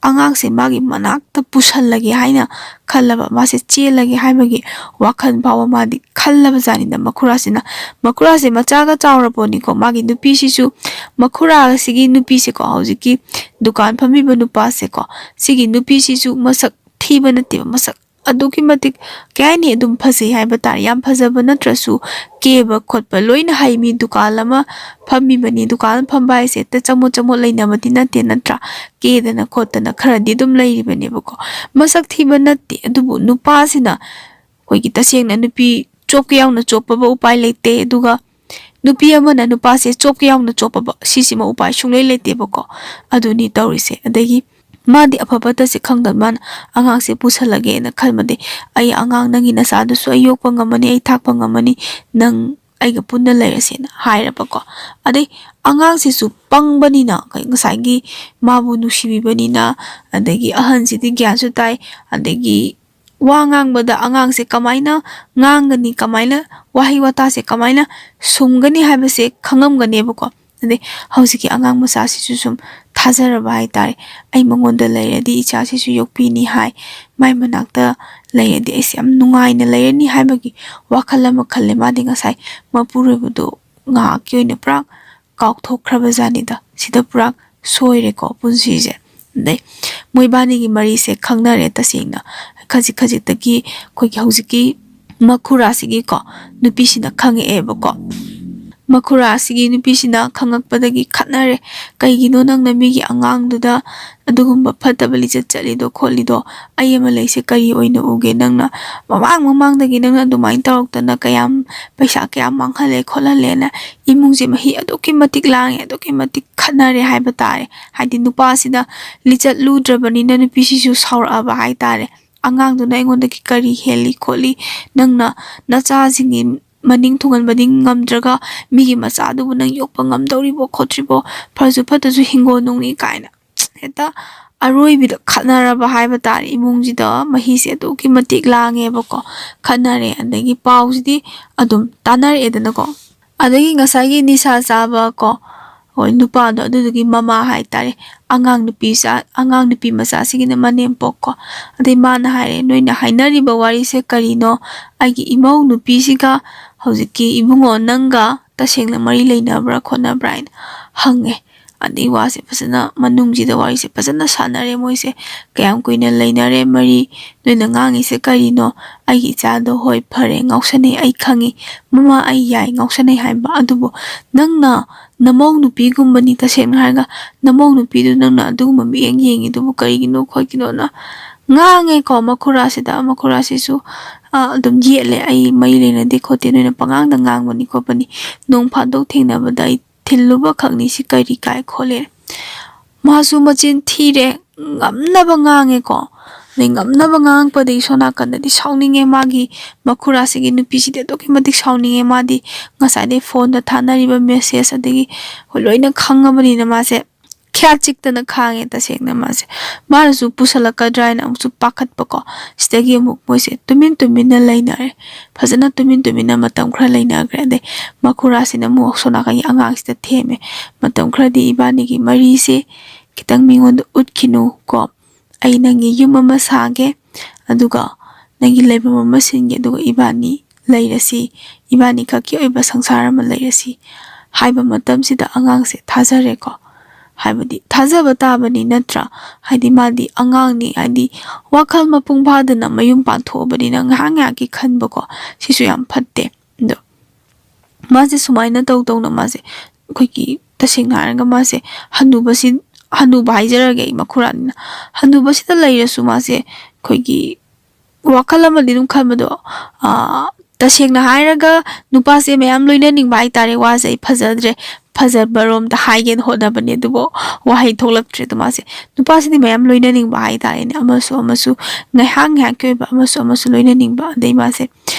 ꯑꯉꯥꯡꯁꯦ ꯃꯥꯒꯤ ꯃꯅꯥꯛꯇ ꯄꯨꯁꯜꯂꯒꯦ ꯍꯥꯏꯅ ꯈꯜꯂꯕ, ꯃꯥꯁꯦ ꯆꯦꯜꯂꯒꯦ ꯍꯥꯏꯕꯒꯤ ꯋꯥꯈꯜ ꯐꯥꯎꯕ ꯃꯥꯗꯤ ꯈꯜꯂꯕ ꯖꯥꯠꯅꯤꯗ ꯃꯈꯨꯔꯥꯁꯤꯅ꯫ ꯃꯈꯨꯔꯥꯁꯦ ꯃꯆꯥꯒ ꯆꯥꯎꯔꯄꯣꯠꯅꯤꯀꯣ꯫ ꯃꯥꯒꯤ ꯅꯨꯄꯤꯁꯤꯁꯨ, ꯃꯈꯨꯔꯥꯁꯤꯒꯤ ꯅꯨꯄꯤꯁꯦꯀꯣ, ꯍꯧꯖꯤꯛꯀꯤ ꯗꯨꯀꯥꯟ ꯐꯝꯃꯤꯕ ꯅꯨꯄꯥꯁꯦꯀꯣ, ꯁꯤꯒꯤ ꯅꯨꯄꯤꯁꯤꯁꯨ ꯃꯁꯛ ꯊꯤꯕ ꯅꯠꯇꯦꯕ, ꯃꯁꯛ ꯑꯗꯨꯛꯀꯤ ꯃꯇꯤꯛ, ꯀꯩ ꯍꯥꯏꯅꯤ, ꯑꯗꯨꯝ ꯐꯖꯩ ꯍꯥꯏꯕ ꯇꯥꯔꯦ꯫ ꯌꯥꯝ ꯐꯖꯕ ꯅꯠꯇ꯭ꯔꯁꯨ ꯀꯦꯕ ꯈꯣꯠꯄ ꯂꯣꯏꯅ ꯍꯩ꯫ ꯃꯤ ꯗꯨꯀꯥꯟ ꯑꯃ ꯐꯝꯃꯤꯕꯅꯤ, ꯗꯨꯀꯥꯟ ꯐꯝꯕ ꯍꯥꯏꯁꯦ ꯍꯦꯛꯇ ꯆꯃꯣꯠ ꯆꯃꯣꯠ ꯂꯩꯅꯕꯗꯤ ꯅꯠꯇꯦ, ꯅꯠꯇ꯭ꯔꯥ? ꯀꯦꯗꯅ ꯈꯣꯠꯇꯅ ꯈꯔꯗꯤ ꯑꯗꯨꯝ ꯂꯩꯔꯤꯕꯅꯦꯕꯀꯣ꯫ ꯃꯁꯛ ꯊꯤꯕ ꯅꯠꯇꯦ, ꯑꯗꯨꯕꯨ ꯅꯨꯄꯥꯁꯤꯅ ꯑꯩꯈꯣꯏꯒꯤ ꯇꯁꯦꯡꯅ ꯅꯨꯄꯤ ꯆꯣꯞꯀꯦ ꯌꯥꯎꯅ ꯆꯣꯞꯄꯕ ꯎꯄꯥꯏ ꯂꯩꯇꯦ, ꯑꯗꯨꯒ ꯅꯨꯄꯤ ꯑꯃꯅ ꯅꯨꯄꯥꯁꯦ ꯆꯣꯞꯀꯦ ꯌꯥꯎꯅ ꯆꯣꯞꯄꯕ, ꯁꯤꯁꯤꯃ ꯎꯄꯥꯏ ꯁꯨꯡꯂꯩ ꯂꯩꯇꯦꯕꯀꯣ꯫ ꯑꯗꯨꯅꯤ ꯇꯧꯔꯤꯁꯦ꯫ ꯑꯗꯒꯤ ꯃꯥꯗꯤ ꯑꯐ ꯐꯠꯇꯁꯦ ꯈꯪꯗꯕ, ꯃꯥꯅ ꯑꯉꯥꯡꯁꯦ ꯄꯨꯁꯜꯂꯒꯦꯅ ꯈꯟꯕꯗꯤ, "ꯑꯩ ꯑꯉꯥꯡ, ꯅꯪꯒꯤ ꯅꯆꯥꯗꯨꯁꯨ ꯑꯩ ꯌꯣꯛꯄ ꯉꯝꯃꯅꯤ, ꯑꯩ ꯊꯥꯛꯄ ꯉꯝꯃꯅꯤ, ꯅꯪ ꯑꯩꯒ ꯄꯨꯟꯅ ꯂꯩꯔꯁꯦꯅ" ꯍꯥꯏꯔꯕꯀꯣ꯫ ꯑꯗꯩ ꯑꯉꯥꯡꯁꯤꯁꯨ ꯄꯪꯕꯅꯤꯅ, ꯀꯩ-, ꯉꯁꯥꯏꯒꯤ ꯃꯥꯕꯨ ꯅꯨꯡꯁꯤꯕꯤꯕꯅꯤꯅ, ꯑꯗꯒꯤ ꯑꯍꯟꯁꯤꯗꯤ ꯒ꯭ꯌꯥꯟꯁꯨ ꯇꯥꯏ, ꯑꯗꯒꯤ ꯋꯥ ꯉꯥꯡꯕꯗ ꯑꯉꯥꯡꯁꯦ ꯀꯃꯥꯏꯅ ꯉꯥꯡꯒꯅꯤ, ꯀꯃꯥꯏꯅ ꯋꯥꯍꯩ ꯋꯥꯇꯥꯁꯦ ꯀꯃꯥꯏꯅ ꯁꯨꯝꯒꯅꯤ ꯍꯥꯏꯕꯁꯦ ꯈꯪꯉꯝꯒꯅꯦꯕꯀꯣ꯫ ꯑꯗꯩ ꯍꯧꯖꯤꯛꯀꯤ ꯑꯉꯥꯡ ꯃꯆꯥꯁꯤꯁꯨ ꯁꯨꯝ ꯊꯥꯖꯔꯕ ꯍꯥꯏꯇꯥꯔꯦ, "ꯑꯩ ꯃꯉꯣꯟꯗ ꯂꯩꯔꯗꯤ ꯏꯆꯥꯁꯤꯁꯨ ꯌꯣꯛꯄꯤꯅꯤ" ꯍꯥꯏ, "ꯃꯥꯏ ꯃꯅꯥꯛꯇ ꯂꯩꯔꯗꯤ ꯑꯩꯁꯦ ꯌꯥꯝ ꯅꯨꯡꯉꯥꯏꯅ ꯂꯩꯔꯅꯤ" ꯍꯥꯏꯕꯒꯤ ꯋꯥꯈꯜ ꯑꯃ ꯈꯜꯂꯦ꯫ ꯃꯥꯗꯤ ꯉꯁꯥꯏ ꯃꯄꯨꯔꯣꯏꯕꯗꯣ ꯉꯥꯏꯍꯥꯛꯀꯤ ꯑꯣꯏꯅ ꯄꯨꯔꯥ ꯀꯥꯎꯊꯣꯛꯈ꯭ꯔꯕ ꯖꯥꯠꯅꯤꯗ꯫ ꯁꯤꯗ ꯄꯨꯔꯥ ꯁꯣꯏꯔꯦꯀꯣ ꯄꯨꯟꯁꯤꯁꯦ꯫ ꯑꯗꯩ ꯃꯣꯏꯕꯥꯅꯤꯒꯤ ꯃꯔꯤꯁꯦ ꯈꯪꯅꯔꯦ ꯇꯁꯦꯡꯅ꯫ ꯈꯖꯤꯛ ꯈꯖꯤꯛꯇꯒꯤ ꯑꯩꯈꯣꯏꯒꯤ ꯍꯧꯖꯤꯛꯀꯤ ꯃꯈꯨꯔꯥꯁꯤꯒꯤꯀꯣ ꯅꯨꯄꯤꯁꯤꯅ ꯈꯪꯉꯛꯑꯦꯕꯀꯣ꯫ ꯃꯈꯨꯔꯥꯁꯤꯒꯤ ꯅꯨꯄꯤꯁꯤꯅ ꯈꯪꯉꯛꯄꯗꯒꯤ ꯈꯠꯅꯔꯦ꯫ "ꯀꯩꯒꯤꯅꯣ ꯅꯪꯅ ꯃꯤꯒꯤ ꯑꯉꯥꯡꯗꯨꯗ ꯑꯗꯨꯒꯨꯝꯕ ꯐꯠꯇꯕ ꯂꯤꯆꯠ ꯆꯠꯂꯤꯗꯣ ꯈꯣꯠꯂꯤꯗꯣ? ꯑꯩ ꯑꯃ ꯂꯩꯁꯦ ꯀꯔꯤ ꯑꯣꯏꯅ ꯎꯒꯦ? ꯅꯪꯅ ꯃꯃꯥꯡ ꯃꯃꯥꯡꯗꯒꯤ ꯅꯪꯅ ꯑꯗꯨꯃꯥꯏꯅ ꯇꯧꯔꯛꯇꯅ ꯀꯌꯥꯝ, ꯄꯩꯁꯥ ꯀꯌꯥꯝ ꯃꯥꯡꯍꯜꯂꯦ ꯈꯣꯠꯍꯜꯂꯦꯅ" ꯏꯃꯨꯡꯁꯦ ꯃꯍꯤ ꯑꯗꯨꯛꯀꯤ ꯃꯇꯤꯛ ꯂꯥꯡꯉꯦ, ꯑꯗꯨꯛꯀꯤ ꯃꯇꯤꯛ ꯈꯠꯅꯔꯦ ꯍꯥꯏꯕ ꯇꯥꯔꯦ꯫ ꯍꯥꯏꯗꯤ ꯅꯨꯄꯥꯁꯤꯗ ꯂꯤꯆꯠ ꯂꯨꯗ꯭ꯔꯕꯅꯤꯅ ꯅꯨꯄꯤꯁꯤꯁꯨ ꯁꯥꯎꯔꯛꯑꯕ ꯍꯥꯏ ꯇꯥꯔꯦ꯫ "ꯑꯉꯥꯡꯗꯨꯅ ꯑꯩꯉꯣꯟꯗꯒꯤ ꯀꯔꯤ ꯍꯦꯜꯂꯤ ꯈꯣꯠꯂꯤ? ꯅꯪꯅ ꯅꯆꯥꯁꯤꯡꯒꯤ ꯃꯅꯤꯡ ꯊꯨꯡꯍꯟꯕꯗꯤ ꯉꯝꯗ꯭ꯔꯒ ꯃꯤꯒꯤ ꯃꯆꯥꯗꯨꯕꯨ ꯅꯪ ꯌꯣꯛꯄ ꯉꯝꯗꯧꯔꯤꯕꯣ ꯈꯣꯠꯇ꯭ꯔꯤꯕꯣ? ꯐꯔꯁꯨ ꯐꯠꯇ꯭ꯔꯁꯨ ꯍꯤꯡꯒꯣꯜ ꯅꯨꯡꯅꯤ" ꯀꯥꯏꯅ ꯍꯦꯛꯇ ꯑꯔꯣꯏꯕꯤꯗ ꯈꯠꯅꯔꯕ ꯍꯥꯏꯕ ꯇꯥꯔꯦ꯫ ꯏꯃꯨꯡꯁꯤꯗ ꯃꯍꯤꯁꯦ ꯑꯗꯨꯛꯀꯤ ꯃꯇꯤꯛ ꯂꯥꯡꯉꯦꯕꯀꯣ꯫ ꯈꯠꯅꯔꯦ꯫ ꯑꯗꯒꯤ ꯄꯥꯎꯁꯤꯗꯤ ꯑꯗꯨꯝ ꯇꯥꯟꯅꯔꯛꯑꯦꯗꯅꯀꯣ꯫ ꯑꯗꯒꯤ ꯉꯁꯥꯏꯒꯤ ꯅꯤꯁꯥ ꯆꯥꯕ ꯀꯣ, ꯍꯣꯏ, ꯅꯨꯄꯥꯗꯣ, ꯑꯗꯨꯗꯨꯒꯤ ꯃꯃꯥ ꯍꯥꯏꯇꯥꯔꯦ, ꯑꯉꯥꯡ ꯅꯨꯄꯤ ꯆꯥ-, ꯑꯉꯥꯡ ꯅꯨꯄꯤ ꯃꯆꯥꯁꯤꯒꯤꯅ ꯃꯅꯦꯝꯄꯣꯛ ꯀꯣ꯫ ꯑꯗꯩ ꯃꯥꯅ ꯍꯥꯏꯔꯦ, "ꯅꯣꯏꯅ ꯍꯥꯏꯅꯔꯤꯕ ꯋꯥꯔꯤꯁꯦ ꯀꯔꯤꯅꯣ? ꯑꯩꯒꯤ ꯏꯃꯧ ꯅꯨꯄꯤꯁꯤꯒ ꯍꯧꯖꯤꯛꯀꯤ ꯏꯕꯨꯡꯉꯣ ꯅꯪꯒ ꯇꯁꯦꯡꯅ ꯃꯔꯤ ꯂꯩꯅꯕ꯭ꯔꯥ ꯈꯣꯠꯅꯕ꯭ꯔꯥ?" ꯍꯥꯏꯅ ꯍꯪꯉꯦ꯫ ꯑꯗꯩ ꯋꯥꯁꯦ ꯐꯖꯅ, ꯃꯅꯨꯡꯁꯤꯗ ꯋꯥꯔꯤꯁꯦ ꯐꯖꯅ ꯁꯥꯟꯅꯔꯦ ꯃꯣꯏꯁꯦ꯫ "ꯀꯌꯥꯝ ꯀꯨꯏꯅ ꯂꯩꯅꯔꯦ ꯃꯔꯤ? ꯅꯣꯏꯅ ꯉꯥꯡꯉꯤꯁꯦ ꯀꯔꯤꯅꯣ? ꯑꯩꯒꯤ ꯏꯆꯥꯗꯣ, ꯍꯣꯏ, ꯐꯔꯦ, ꯉꯥꯎꯁꯟꯅꯩ, ꯑꯩ ꯈꯪꯉꯤ꯫ ꯃꯃꯥ, ꯑꯩ ꯌꯥꯏ, ꯉꯥꯎꯁꯟꯅꯩ ꯍꯥꯏꯕ꯫ ꯑꯗꯨꯕꯨ ꯅꯪꯅ ꯅꯃꯧ ꯅꯨꯄꯤꯒꯨꯝꯕꯅꯤ, ꯇꯁꯦꯡꯅ ꯍꯥꯏꯔꯒ ꯅꯃꯧ ꯅꯨꯄꯤꯗꯨ ꯅꯪꯅ ꯑꯗꯨꯒꯨꯝꯕ ꯃꯤꯠꯌꯦꯡ ꯌꯦꯡꯉꯤꯗꯨꯕꯨ ꯀꯔꯤꯒꯤꯅꯣ ꯈꯣꯠꯀꯤꯅꯣꯅ" ꯉꯥꯡꯉꯦꯀꯣ ꯃꯈꯨꯔꯥꯁꯤꯗ꯫ ꯃꯈꯨꯔꯥꯁꯤꯁꯨ, ꯑ, ꯑꯗꯨꯝ ꯌꯦꯠꯂꯦ, "ꯑꯩ ꯃꯔꯤ ꯂꯩꯅꯗꯦ ꯈꯣꯠꯇꯦ, ꯅꯣꯏꯅ ꯄꯉꯥꯡꯗ ꯉꯥꯡꯕꯅꯤ ꯈꯣꯠꯄꯅꯤ, ꯅꯣꯡ ꯐꯥꯗꯣꯛ ꯊꯦꯡꯅꯕꯗ ꯑꯩ ꯊꯤꯜꯂꯨꯕ ꯈꯛꯅꯤ, ꯁꯤ ꯀꯔꯤ ꯀꯥꯏ ꯈꯣꯠꯂꯦ?" ꯃꯥꯁꯨ ꯃꯆꯤꯟ ꯊꯤꯔꯦ, ꯉꯝꯅꯕ ꯉꯥꯡꯉꯦꯀꯣ꯫ ꯑꯗꯩ ꯉꯝꯅꯕ ꯉꯥꯡꯉꯛꯄꯗꯒꯤ ꯁꯣꯝ ꯅꯥꯀꯟꯗꯗꯤ ꯁꯥꯎꯅꯤꯡꯉꯦ, ꯃꯥꯒꯤ ꯃꯈꯨꯔꯥꯁꯤꯒꯤ ꯅꯨꯄꯤꯁꯤꯗꯤ ꯑꯗꯨꯛꯀꯤ ꯃꯇꯤꯛ ꯁꯥꯎꯅꯤꯡꯉꯦ꯫ ꯃꯥꯗꯤ ꯉꯁꯥꯏꯗꯩ ꯐꯣꯟꯗ ꯊꯥꯅꯔꯤꯕ ꯃꯦꯁꯦꯖ ꯑꯗꯒꯤ ꯍꯣꯏ ꯂꯣꯏꯅ ꯈꯪꯉꯕꯅꯤꯅ ꯃꯥꯁꯦ ꯈ꯭ꯌꯥ ꯆꯤꯛꯇꯅ ꯈꯥꯡꯉꯦ꯫ ꯇꯁꯦꯡꯅ ꯃꯥꯁꯦ, ꯃꯥꯅꯁꯨ ꯄꯨꯁꯜꯂꯛꯀꯗ꯭ꯔꯥ ꯍꯥꯏꯅ ꯑꯃꯨꯛꯁꯨ ꯄꯥꯈꯠꯄꯀꯣ꯫ ꯁꯤꯗꯒꯤ ꯑꯃꯨꯛ ꯃꯣꯏꯁꯦ ꯇꯨꯃꯤꯟ ꯇꯨꯃꯤꯟꯅ ꯂꯩꯅꯔꯦ꯫ ꯐꯖꯅ ꯇꯨꯃꯤꯟ ꯇꯨꯃꯤꯟꯅ ꯃꯇꯝ ꯈꯔ ꯂꯩꯅꯈ꯭ꯔꯦ꯫ ꯑꯗꯩ ꯃꯈꯨꯔꯥꯁꯤꯅ ꯑꯃꯨꯛ ꯁꯣꯝ ꯅꯥꯀꯟꯒꯤ ꯑꯉꯥꯡꯁꯤꯗ ꯊꯦꯝꯃꯦ, "ꯃꯇꯝ ꯈꯔꯗꯤ ꯏꯕꯥꯅꯤꯒꯤ ꯃꯔꯤꯁꯦ ꯈꯤꯇꯪ ꯃꯤꯉꯣꯟꯗ ꯎꯠꯈꯤꯅꯨ ꯀꯣ꯫ ꯑꯩ ꯅꯪꯒꯤ ꯌꯨꯝ ꯑꯃ ꯁꯥꯒꯦ, ꯑꯗꯨꯒ ꯅꯪꯒꯤ ꯂꯩꯐꯝ ꯑꯃ ꯁꯤꯟꯒꯦ, ꯑꯗꯨꯒ ꯏꯕꯥꯅꯤ ꯂꯩꯔꯁꯤ, ꯏꯕꯥꯅꯤ ꯈꯛꯀꯤ ꯑꯣꯏꯕ ꯁꯪꯁꯥꯔ ꯑꯃ ꯂꯩꯔꯁꯤ" ꯍꯥꯏꯕ ꯃꯇꯝꯁꯤꯗ ꯑꯉꯥꯡꯁꯦ ꯊꯥꯖꯔꯦꯀꯣ꯫ ꯍꯥꯏꯕꯗꯤ ꯊꯥꯖꯕ ꯇꯥꯕꯅꯤ ꯅꯠꯇ꯭ꯔꯥ? ꯍꯥꯏꯗꯤ ꯃꯥꯗꯤ ꯑꯉꯥꯡꯅꯤ, ꯍꯥꯏꯗꯤ ꯋꯥꯈꯜ ꯃꯄꯨꯡ ꯐꯥꯗꯅ ꯃꯌꯨꯝ ꯄꯥꯟꯊꯣꯛꯑꯕꯅꯤꯅ ꯉꯥꯏꯍꯥꯛ ꯉꯥꯏꯍꯥꯛꯀꯤ ꯈꯟꯕꯀꯣ, ꯁꯤꯁꯨ ꯌꯥꯝ ꯐꯠꯇꯦ꯫ ꯑꯗꯣ ꯃꯥꯁꯦ ꯁꯨꯃꯥꯏꯅ ꯇꯧ ꯇꯧꯅ ꯃꯥꯁꯦ, ꯑꯩꯈꯣꯏꯒꯤ, ꯇꯁꯦꯡꯅ ꯍꯥꯏꯔꯒ ꯃꯥꯁꯦ ꯍꯅꯨꯕꯁꯤ, ꯍꯅꯨꯕ ꯍꯥꯏꯖꯔꯒꯦ ꯑꯩ ꯃꯈꯨꯔꯥꯅꯤꯅ, ꯍꯅꯨꯕꯁꯤꯗ ꯂꯩꯔꯁꯨ ꯃꯥꯁꯦ, ꯑꯩꯈꯣꯏꯒꯤ, ꯋꯥꯈꯜ ꯑꯃꯗꯤ ꯑꯗꯨꯝ ꯈꯟꯕꯗꯣ, ꯑꯥ, ꯇꯁꯦꯡꯅ ꯍꯥꯏꯔꯒ ꯅꯨꯄꯥꯁꯦ ꯃꯌꯥꯝ ꯂꯣꯏꯅꯅꯤꯡꯕ ꯍꯥꯏꯇꯥꯔꯦ꯫ ꯋꯥꯁꯦ ꯑꯩ ꯐꯖꯗ꯭ꯔꯦ, ꯐꯖꯕꯔꯣꯝꯗ ꯍꯥꯏꯒꯦꯅ ꯍꯣꯠꯅꯕꯅꯦ, ꯑꯗꯨꯕꯨ ꯋꯥꯍꯩ ꯊꯣꯛꯂꯛꯇ꯭ꯔꯦ꯫ ꯑꯗꯣ ꯃꯥꯁꯦ ꯅꯨꯄꯥꯁꯤꯗꯤ ꯃꯌꯥꯝ ꯂꯣꯏꯅꯅꯤꯡꯕ ꯍꯥꯏꯇꯥꯔꯦꯅꯦ, ꯑꯃꯁꯨ ꯑꯃꯁꯨ, ꯉꯥꯏꯍꯥꯛ ꯉꯥꯏꯍꯥꯛꯀꯤ ꯑꯣꯏꯕ ꯑꯃꯁꯨ ꯑꯃꯁꯨ ꯂꯣꯏꯅꯅꯤꯡꯕ꯫ ꯑꯗꯩ ꯃꯥꯁꯦ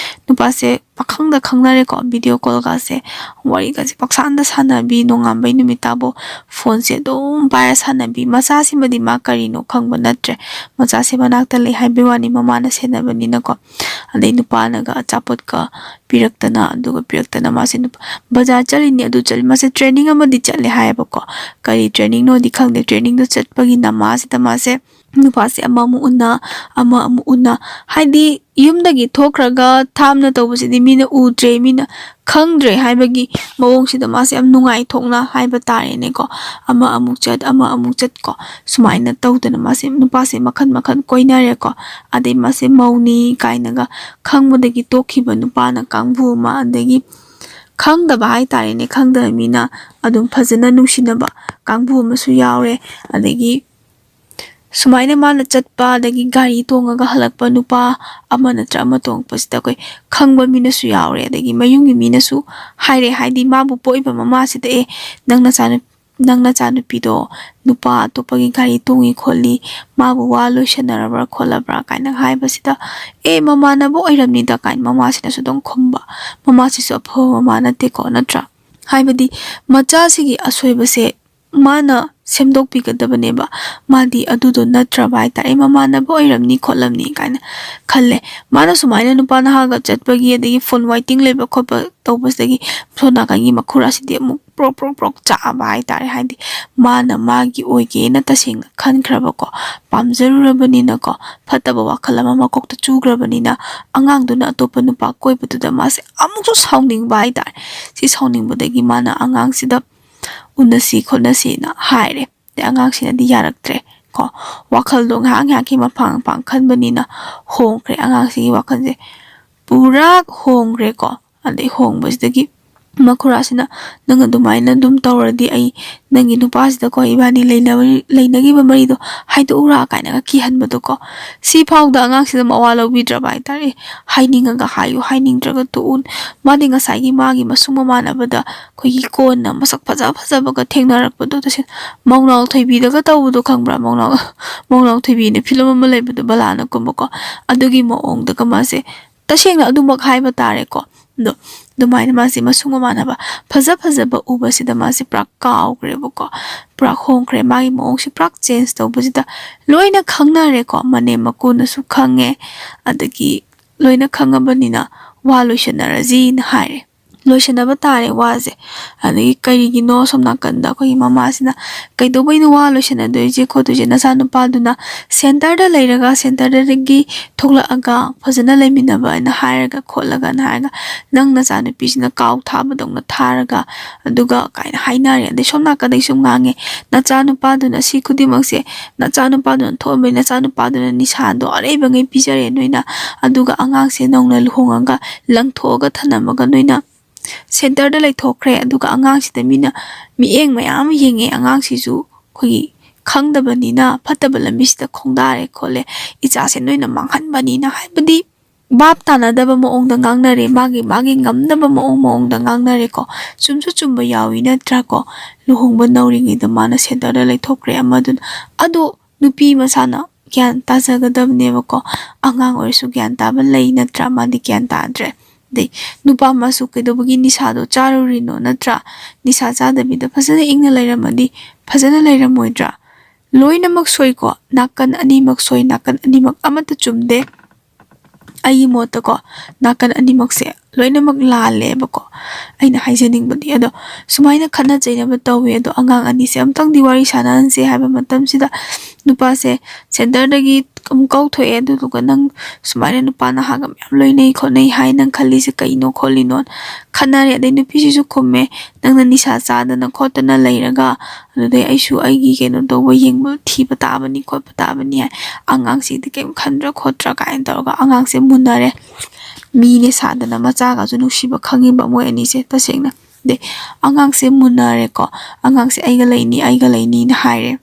ꯅꯨꯄꯥꯁꯦ ꯄꯥꯈꯪꯗ ꯈꯪꯅꯔꯦꯀꯣ, video call ꯒꯁꯦ, ꯋꯥꯔꯤꯒꯁꯦ ꯄꯥꯛꯁꯥꯟꯗ ꯁꯥꯟꯅꯕꯤ, ꯅꯣꯡꯉꯥꯟꯕꯩ ꯅꯨꯃꯤꯠ ꯇꯥꯕꯧ ꯐꯣꯟꯁꯦ ꯑꯗꯨꯝ ꯄꯥꯏꯔ ꯁꯥꯟꯅꯕꯤ꯫ ꯃꯆꯥꯁꯤꯃꯗꯤ ꯃꯥ ꯀꯔꯤꯅꯣ ꯈꯪꯕ ꯅꯠꯇ꯭ꯔꯦ, ꯃꯆꯥꯁꯦ ꯃꯅꯥꯛꯇ ꯂꯩ ꯍꯥꯏꯕꯩ ꯋꯥꯅꯤ, ꯃꯃꯥꯅ ꯁꯦꯟꯅꯕꯅꯤꯅꯀꯣ꯫ ꯑꯗꯩ ꯅꯨꯄꯥꯅꯒ ꯑꯆꯥꯄꯣꯠꯀ ꯄꯤꯔꯛꯇꯅ, ꯑꯗꯨꯒ ꯄꯤꯔꯛꯇꯅ ꯃꯥꯁꯦ ꯅꯨꯄꯥ, ꯕꯖꯥꯔ ꯆꯠꯂꯤꯅꯤ, ꯑꯗꯨ ꯆꯠꯂꯤ, ꯃꯥꯁꯦ training ꯑꯃꯗꯤ ꯆꯠꯂꯦ ꯍꯥꯏꯌꯦꯕꯀꯣ꯫ ꯀꯔꯤ training ꯅꯣꯗꯤ ꯈꯪꯗꯦ, training ꯗꯣ ꯆꯠꯄꯒꯤ ꯅꯃꯥꯁꯤꯗ ꯃꯥꯁꯦ ꯅꯨꯄꯥꯁꯦ ꯑꯃꯃꯨꯛ ꯎꯅ, ꯑꯃ ꯑꯃꯨꯛ ꯎꯅ, ꯍꯥꯏꯗꯤ ꯌꯨꯝꯗꯒꯤ ꯊꯣꯛꯈ꯭ꯔꯒ ꯊꯥꯞꯅ ꯇꯧꯕꯁꯤꯗꯤ ꯃꯤꯅ ꯎꯗ꯭ꯔꯦ, ꯃꯤꯅ ꯈꯪꯗ꯭ꯔꯦ ꯍꯥꯏꯕꯒꯤ ꯃꯑꯣꯡꯁꯤꯗ ꯃꯥꯁꯦ ꯌꯥꯝ ꯅꯨꯡꯉꯥꯏꯊꯣꯛꯅ ꯍꯥꯏꯕ ꯇꯥꯔꯦꯅꯦꯀꯣ, ꯑꯃ ꯑꯃꯨꯛ ꯆꯠ, ꯑꯃ ꯑꯃꯨꯛ ꯆꯠ ꯀꯣ, ꯁꯨꯃꯥꯏꯅ ꯇꯧꯗꯅ ꯃꯥꯁꯦ ꯅꯨꯄꯥꯁꯦ ꯃꯈꯟ ꯃꯈꯟ ꯀꯣꯏꯅꯔꯦꯀꯣ꯫ ꯑꯗꯩ ꯃꯥꯁꯦ ꯃꯧꯅꯤ ꯀꯥꯏꯅꯒ ꯈꯪꯕꯗꯒꯤ ꯇꯣꯛꯈꯤꯕ ꯅꯨꯄꯥꯅ ꯀꯥꯡꯕꯨ ꯑꯃ, ꯑꯗꯒꯤ ꯈꯪꯗꯕ ꯍꯥꯏꯇꯥꯔꯦꯅꯦ, ꯈꯪꯗꯕ ꯃꯤꯅ ꯑꯗꯨꯝ ꯐꯖꯅ ꯅꯨꯡꯁꯤꯅꯕ ꯀꯥꯡꯕꯨ ꯑꯃꯁꯨ ꯌꯥꯎꯔꯦ꯫ ꯑꯗꯒꯤ ꯁꯨꯃꯥꯏꯅ ꯃꯥꯅ ꯆꯠꯄ, ꯑꯗꯒꯤ ꯒꯥꯔꯤ ꯇꯣꯡꯉꯒ ꯍꯜꯂꯛꯄ ꯅꯨꯄꯥ ꯑꯃ ꯅꯠꯇ꯭ꯔ ꯑꯃ ꯇꯣꯡꯉꯛꯄꯁꯤꯗ ꯑꯩꯈꯣꯏ ꯈꯪꯕ ꯃꯤꯅꯁꯨ ꯌꯥꯎꯔꯦ, ꯑꯗꯒꯤ ꯃꯌꯨꯝꯒꯤ ꯃꯤꯅꯁꯨ ꯍꯥꯏꯔꯦ, ꯍꯥꯏꯗꯤ ꯃꯥꯕꯨ ꯄꯣꯛꯏꯕ ꯃꯃꯥꯁꯤꯗ, "ꯑꯦ, ꯅꯪ ꯅꯆꯥꯅꯨ-, ꯅꯪ ꯅꯆꯥꯅꯨꯄꯤꯗꯣ ꯅꯨꯄꯥ ꯑꯇꯣꯞꯄꯒꯤ ꯒꯥꯔꯤ ꯇꯣꯡꯉꯤ ꯈꯣꯠꯂꯤ, ꯃꯥꯕꯨ ꯋꯥ ꯂꯣꯏꯁꯟꯅꯔꯕ꯭ꯔꯥ ꯈꯣꯠꯂꯕ꯭ꯔꯥ?" ꯀꯥꯏꯅ ꯍꯥꯏꯕꯁꯤꯗ, "ꯑꯦ, ꯃꯃꯥꯟꯅꯕ ꯑꯣꯏꯔꯝꯅꯤꯗ" ꯀꯥꯏꯅ ꯃꯃꯥꯁꯤꯅꯁꯨ ꯑꯗꯨꯝ ꯈꯨꯝꯕ꯫ ꯃꯃꯥꯁꯤꯁꯨ ꯑꯐꯕ ꯃꯃꯥ ꯅꯠꯇꯦꯀꯣ, ꯅꯠꯇ꯭ꯔꯥ? ꯍꯥꯏꯕꯗꯤ ꯃꯆꯥꯁꯤꯒꯤ ꯑꯁꯣꯏꯕꯁꯦ ꯃꯥꯅ ꯁꯦꯝꯗꯣꯛꯄꯤꯒꯗꯕꯅꯦꯕ꯫ ꯃꯥꯗꯤ ꯑꯗꯨꯗꯣ ꯅꯠꯇ꯭ꯔꯕ ꯍꯥꯏꯇꯥꯔꯦ, ꯃꯃꯥꯟꯅꯕ ꯑꯣꯏꯔꯝꯅꯤ ꯈꯣꯠꯂꯝꯅꯤ ꯀꯥꯏꯅ ꯈꯜꯂꯦ꯫ ꯃꯥꯅ ꯁꯨꯃꯥꯏꯅ ꯅꯨꯄꯥ ꯅꯍꯥꯒ ꯆꯠꯄꯒꯤ, ꯑꯗꯒꯤ phone waiting ꯂꯩꯕ ꯈꯣꯠꯄ ꯇꯧꯕꯁꯤꯗꯒꯤ ꯁꯣꯝ ꯅꯥꯀꯟꯒꯤ ꯃꯈꯨꯔꯥꯁꯤꯗꯤ ꯑꯃꯨꯛ ꯄ꯭ꯔꯣꯛ ꯄ꯭ꯔꯣꯛ ꯄ꯭ꯔꯣꯛ ꯆꯥꯛꯑꯕ ꯍꯥꯏꯇꯥꯔꯦ꯫ ꯍꯥꯏꯗꯤ ꯃꯥꯅ ꯃꯥꯒꯤ ꯑꯣꯏꯒꯦꯅ ꯇꯁꯦꯡꯅ ꯈꯟꯈ꯭ꯔꯕꯀꯣ, ꯄꯥꯝꯖꯔꯨꯔꯕꯅꯤꯅꯀꯣ, ꯐꯠꯇꯕ ꯋꯥꯈꯜ ꯑꯃ ꯃꯀꯣꯛꯇ ꯆꯨꯈ꯭ꯔꯕꯅꯤꯅ, ꯑꯉꯥꯡꯗꯨꯅ ꯑꯇꯣꯞꯄ ꯅꯨꯄꯥ ꯀꯣꯏꯕꯗꯨꯗ ꯃꯥꯁꯦ ꯑꯃꯨꯛꯁꯨ ꯁꯥꯎꯅꯤꯡꯕ ꯍꯥꯏꯇꯥꯔꯦ꯫ ꯁꯤ ꯁꯥꯎꯅꯤꯡꯕꯗꯒꯤ ꯃꯥꯅ ꯑꯉꯥꯡꯁꯤꯗ ꯎꯅꯁꯤ ꯈꯣꯠꯅꯁꯤꯅ ꯍꯥꯏꯔꯦ꯫ ꯑꯗꯩ ꯑꯉꯥꯡꯁꯤꯅꯗꯤ ꯌꯥꯔꯛꯇ꯭ꯔꯦ ꯀꯣ꯫ ꯋꯥꯈꯜꯗꯣ ꯉꯥꯏꯍꯥꯛ ꯉꯥꯏꯍꯥꯛꯀꯤ ꯃꯄꯥꯡ ꯃꯄꯥꯡ ꯈꯟꯕꯅꯤꯅ ꯍꯣꯡꯈ꯭ꯔꯦ꯫ ꯑꯉꯥꯡꯁꯤꯒꯤ ꯋꯥꯈꯜꯁꯦ ꯄꯨꯔꯥ ꯍꯣꯡꯈ꯭ꯔꯦꯀꯣ꯫ ꯑꯗꯩ ꯍꯣꯡꯕꯁꯤꯗꯒꯤ ꯃꯈꯨꯔꯥꯁꯤꯅ "ꯅꯪ ꯑꯗꯨꯃꯥꯏꯅ ꯑꯗꯨꯝ ꯇꯧꯔꯗꯤ ꯑꯩ ꯅꯪꯒꯤ ꯅꯨꯄꯥꯁꯤꯗꯀꯣ ꯏꯕꯥꯅꯤ ꯂꯩꯅꯕ-, ꯂꯩꯅꯈꯤꯕ ꯃꯔꯤꯗꯣ ꯍꯥꯏꯗꯣꯛꯎꯔꯥ?" ꯀꯥꯏꯅꯒ ꯀꯤꯍꯟꯕꯗꯣꯀꯣ꯫ ꯁꯤꯐꯥꯎꯗ ꯑꯉꯥꯡꯁꯤꯗ ꯃꯋꯥ ꯂꯧꯕꯤꯗ꯭ꯔꯕ ꯍꯥꯏꯇꯥꯔꯦ꯫ "ꯍꯥꯏꯅꯤꯡꯉꯒ ꯍꯥꯏꯌꯨ, ꯍꯥꯏꯅꯤꯡꯗ꯭ꯔꯒ ꯇꯣꯛꯎ"꯫ ꯃꯥꯗꯤ ꯉꯁꯥꯏꯒꯤ ꯃꯥꯒꯤ ꯃꯁꯨꯡ ꯃꯃꯥꯟꯅꯕꯗ ꯑꯩꯈꯣꯏꯒꯤ ꯀꯣꯟꯅ ꯃꯁꯛ ꯐꯖ ꯐꯖꯕꯒ ꯊꯦꯡꯅꯔꯛꯄꯗꯣ, ꯇꯁꯦꯡꯅ ꯃꯧꯅꯥꯎ ꯊꯣꯏꯕꯤꯗꯒ ꯇꯧꯕꯗꯣ ꯈꯪꯕ꯭ꯔꯥ? ꯃꯧꯅꯥꯎ, ꯃꯧꯅꯥꯎ ꯊꯣꯏꯕꯤꯅ ꯐꯤꯂꯝ ꯑꯃ ꯂꯩꯕꯗꯣ, ꯕꯂꯥꯅ ꯀꯨꯝꯕꯀꯣ, ꯑꯗꯨꯒꯤ ꯃꯑꯣꯡꯗꯒ ꯃꯥꯁꯦ ꯇꯁꯦꯡꯅ ꯑꯗꯨꯃꯛ ꯍꯥꯏꯕ ꯇꯥꯔꯦꯀꯣ꯫ ꯑꯗꯣ ꯑꯗꯨꯃꯥꯏꯅ ꯃꯥꯁꯦ ꯃꯁꯨꯡ ꯃꯃꯥꯟꯅꯕ ꯐꯖ ꯐꯖꯕ ꯎꯕꯁꯤꯗ ꯃꯥꯁꯦ ꯄꯨꯔꯥ ꯀꯥꯎꯈ꯭ꯔꯦꯕꯀꯣ, ꯄꯨꯔꯥ ꯍꯣꯡꯈ꯭ꯔꯦ꯫ ꯃꯥꯒꯤ ꯃꯑꯣꯡꯁꯦ ꯄꯨꯔꯥ ꯆꯦꯟꯖ ꯇꯧꯕꯁꯤꯗ ꯂꯣꯏꯅ ꯈꯪꯅꯔꯦꯀꯣ, ꯃꯅꯦꯝ ꯃꯀꯨꯅꯁꯨ ꯈꯪꯉꯦ, ꯑꯗꯒꯤ ꯂꯣꯏꯅ ꯈꯪꯉꯕꯅꯤꯅ ꯋꯥ ꯂꯣꯏꯁꯟꯅꯔꯁꯤꯅ ꯍꯥꯏꯔꯦ꯫ ꯂꯣꯏꯁꯟꯅꯕ ꯇꯥꯔꯦ ꯋꯥꯁꯦ꯫ ꯑꯗꯒꯤ ꯀꯔꯤꯒꯤꯅꯣ ꯁꯣꯝ ꯅꯥꯀꯟꯗ ꯑꯩꯈꯣꯏꯒꯤ ꯃꯃꯥꯁꯤꯅ "ꯀꯩꯗꯧꯕꯩꯅꯣ ꯋꯥ ꯂꯣꯏꯁꯟꯅꯗꯣꯏꯁꯦ ꯈꯣꯠꯇꯣꯏꯁꯦ? ꯅꯆꯥꯅꯨꯄꯥꯗꯨꯅ ꯁꯦꯟꯇꯔꯗ ꯂꯩꯔꯒ, ꯁꯦꯟꯇꯔꯗꯒꯤ ꯊꯣꯛꯂꯛꯑꯒ ꯐꯖꯅ ꯂꯩꯃꯤꯟꯅꯕ" ꯍꯥꯏꯅ ꯍꯥꯏꯔꯒ ꯈꯣꯠꯂꯒꯅ ꯍꯥꯏꯔꯒ, "ꯅꯪ ꯅꯆꯥꯅꯨꯄꯤꯁꯤꯅ ꯀꯥꯎ ꯊꯥꯕꯗꯧꯅ ꯊꯥꯔꯒ ꯑꯗꯨꯒ" ꯀꯥꯏꯅ ꯍꯥꯏꯅꯔꯦ꯫ ꯑꯗꯩ ꯁꯣꯝ ꯅꯥꯀꯟꯗꯩ ꯁꯨꯝ ꯉꯥꯡꯉꯦ, "ꯅꯆꯥꯅꯨꯄꯥꯗꯨꯅ ꯁꯤ ꯈꯨꯗꯤꯡꯃꯛꯁꯦ ꯅꯆꯥꯅꯨꯄꯥꯗꯨꯅ ꯊꯣꯛꯑꯝꯕꯅꯤ, ꯅꯆꯥꯅꯨꯄꯥꯗꯨꯅ ꯅꯤꯁꯥꯗꯣ ꯑꯔꯩꯕꯉꯩ ꯄꯤꯖꯔꯦ ꯅꯣꯏꯅ, ꯑꯗꯨꯒ ꯑꯉꯥꯡꯁꯦ ꯅꯧꯅ ꯂꯨꯍꯣꯡꯉꯒ ꯂꯪꯊꯣꯛꯑꯒ ꯊꯅꯝꯃꯒ ꯅꯣꯏꯅ ꯁꯦꯟꯇꯔꯗ ꯂꯩꯊꯣꯛꯈ꯭ꯔꯦ꯫ ꯑꯗꯨꯒ ꯑꯉꯥꯡꯁꯤꯗ ꯃꯤꯅ ꯃꯤꯠꯌꯦꯡ ꯃꯌꯥꯝ ꯑꯃ ꯌꯦꯡꯉꯦ, ꯑꯉꯥꯡꯁꯤꯁꯨ ꯑꯩꯈꯣꯏꯒꯤ ꯈꯪꯗꯕꯅꯤꯅ ꯐꯠꯇꯕ ꯂꯝꯕꯤꯁꯤꯗ ꯈꯣꯡꯗꯥꯔꯦ ꯈꯣꯠꯂꯦ, ꯏꯆꯥꯁꯦ ꯅꯣꯏꯅ ꯃꯥꯡꯍꯟꯕꯅꯤꯅ", ꯍꯥꯏꯕꯗꯤ ꯚꯥꯞ ꯇꯥꯅꯗꯕ ꯃꯑꯣꯡꯗ ꯉꯥꯡꯅꯔꯦ, ꯃꯥꯒꯤ ꯃꯥꯒꯤ ꯉꯝꯅꯕ ꯃꯑꯣꯡ ꯃꯑꯣꯡꯗ ꯉꯥꯡꯅꯔꯦꯀꯣ꯫ ꯆꯨꯝꯁꯨ ꯆꯨꯝꯕ ꯌꯥꯎꯏ ꯅꯠꯇ꯭ꯔꯥ ꯀꯣ? ꯂꯨꯍꯣꯡꯕ ꯅꯧꯔꯤꯉꯩꯗ ꯃꯥꯅ ꯁꯦꯟꯇꯔꯗ ꯂꯩꯊꯣꯛꯈ꯭ꯔꯦ ꯑꯃꯗꯨꯅ꯫ ꯑꯗꯣ ꯅꯨꯄꯤ ꯃꯁꯥꯅ ꯒ꯭ꯌꯥꯟ ꯇꯥꯖꯒꯗꯕꯅꯦꯕꯀꯣ꯫ ꯑꯉꯥꯡ ꯑꯣꯏꯔꯁꯨ ꯒ꯭ꯌꯥꯟ ꯇꯥꯕ ꯂꯩ ꯅꯠꯇ꯭ꯔꯥ? ꯃꯥꯗꯤ ꯒ꯭ꯌꯥꯟ ꯇꯥꯗ꯭ꯔꯦ꯫ ꯑꯗꯩ ꯅꯨꯄꯥ ꯑꯃꯁꯨ ꯀꯩꯗꯧꯕꯒꯤ ꯅꯤꯁꯥꯗꯣ ꯆꯥꯔꯨꯔꯤꯅꯣ ꯅꯠꯇ꯭ꯔꯥ? ꯅꯤꯁꯥ ꯆꯥꯗꯕꯤꯗ ꯐꯖꯅ ꯏꯪꯅ ꯂꯩꯔꯝꯃꯗꯤ ꯐꯖꯅ ꯂꯩꯔꯝꯃꯣꯏꯗ꯭ꯔꯥ? ꯂꯣꯏꯅꯃꯛ ꯁꯣꯏꯀꯣ, ꯅꯥꯀꯟ ꯑꯅꯤꯃꯛ ꯁꯣꯏ, ꯅꯥꯀꯟ ꯑꯅꯤꯃꯛ ꯑꯃꯠꯇ ꯆꯨꯝꯗꯦ꯫ ꯑꯩꯒꯤ ꯃꯣꯠꯇꯀꯣ, ꯅꯥꯀꯟ ꯑꯅꯤꯃꯛꯁꯦ ꯂꯣꯏꯅꯃꯛ ꯂꯥꯜꯂꯦꯕꯀꯣ, ꯑꯩꯅ ꯍꯥꯏꯖꯅꯤꯡꯕꯗꯤ꯫ ꯑꯗꯣ ꯁꯨꯃꯥꯏꯅ ꯈꯠꯅ ꯆꯩꯅꯕ ꯇꯧꯋꯦ꯫ ꯑꯗꯣ ꯑꯉꯥꯡ ꯑꯅꯤꯁꯦ ꯑꯃꯨꯛꯇꯪꯗꯤ ꯋꯥꯔꯤ ꯁꯥꯟꯅꯍꯟꯁꯦ ꯍꯥꯏꯕ ꯃꯇꯝꯁꯤꯗ, ꯅꯨꯄꯥꯁꯦ ꯁꯦꯟꯇꯔꯗꯒꯤ ꯑꯃꯨꯛ ꯀꯧꯊꯣꯛꯑꯦ, ꯑꯗꯨꯗꯨꯒ "ꯅꯪ ꯁꯨꯃꯥꯏꯅ ꯅꯨꯄꯥ ꯅꯍꯥꯒ ꯃꯌꯥꯝ ꯂꯣꯏꯅꯩ ꯈꯣꯠꯅꯩ ꯍꯥꯏ, ꯅꯪ ꯈꯜꯂꯤꯁꯦ ꯀꯩꯅꯣ ꯈꯣꯠꯂꯤꯅꯣ?" ꯈꯟꯅꯔꯦ꯫ ꯑꯗꯩ ꯅꯨꯄꯤꯁꯤꯁꯨ ꯈꯨꯝꯃꯦ, "ꯅꯪꯅ ꯅꯤꯁꯥ ꯆꯥꯗꯅ ꯈꯣꯠꯇꯅ ꯂꯩꯔꯒ, ꯑꯗꯨꯗꯩ ꯑꯩꯁꯨ ꯑꯩꯒꯤ ꯀꯩꯅꯣ ꯇꯧꯕ ꯌꯦꯡꯕ ꯊꯤꯕ ꯇꯥꯕꯅꯤ ꯈꯣꯠꯄ ꯇꯥꯕꯅꯤ" ꯍꯥꯏ꯫ "ꯑꯉꯥꯡꯁꯤꯗꯤ ꯀꯩꯝ ꯈꯟꯗ꯭ꯔꯥ ꯈꯣꯠꯇ꯭ꯔꯥ?" ꯀꯥꯏꯅ ꯇꯧꯔꯒ ꯑꯉꯥꯡꯁꯦ ꯃꯨꯟꯅꯔꯦ꯫ ꯃꯤꯅꯦ ꯁꯥꯗꯅ ꯃꯆꯥꯒꯁꯨ ꯅꯨꯡꯁꯤꯕ ꯈꯪꯉꯤꯕ ꯃꯣꯏ ꯑꯅꯤꯁꯦ ꯇꯁꯦꯡꯅ꯫ ꯑꯗꯩ ꯑꯉꯥꯡꯁꯦ ꯃꯨꯟꯅꯔꯦꯀꯣ, ꯑꯉꯥꯡꯁꯦ "ꯑꯩꯒ ꯂꯩꯅꯤ, ꯑꯩꯒ ꯂꯩꯅꯤꯅ" ꯍꯥꯏꯔꯦ꯫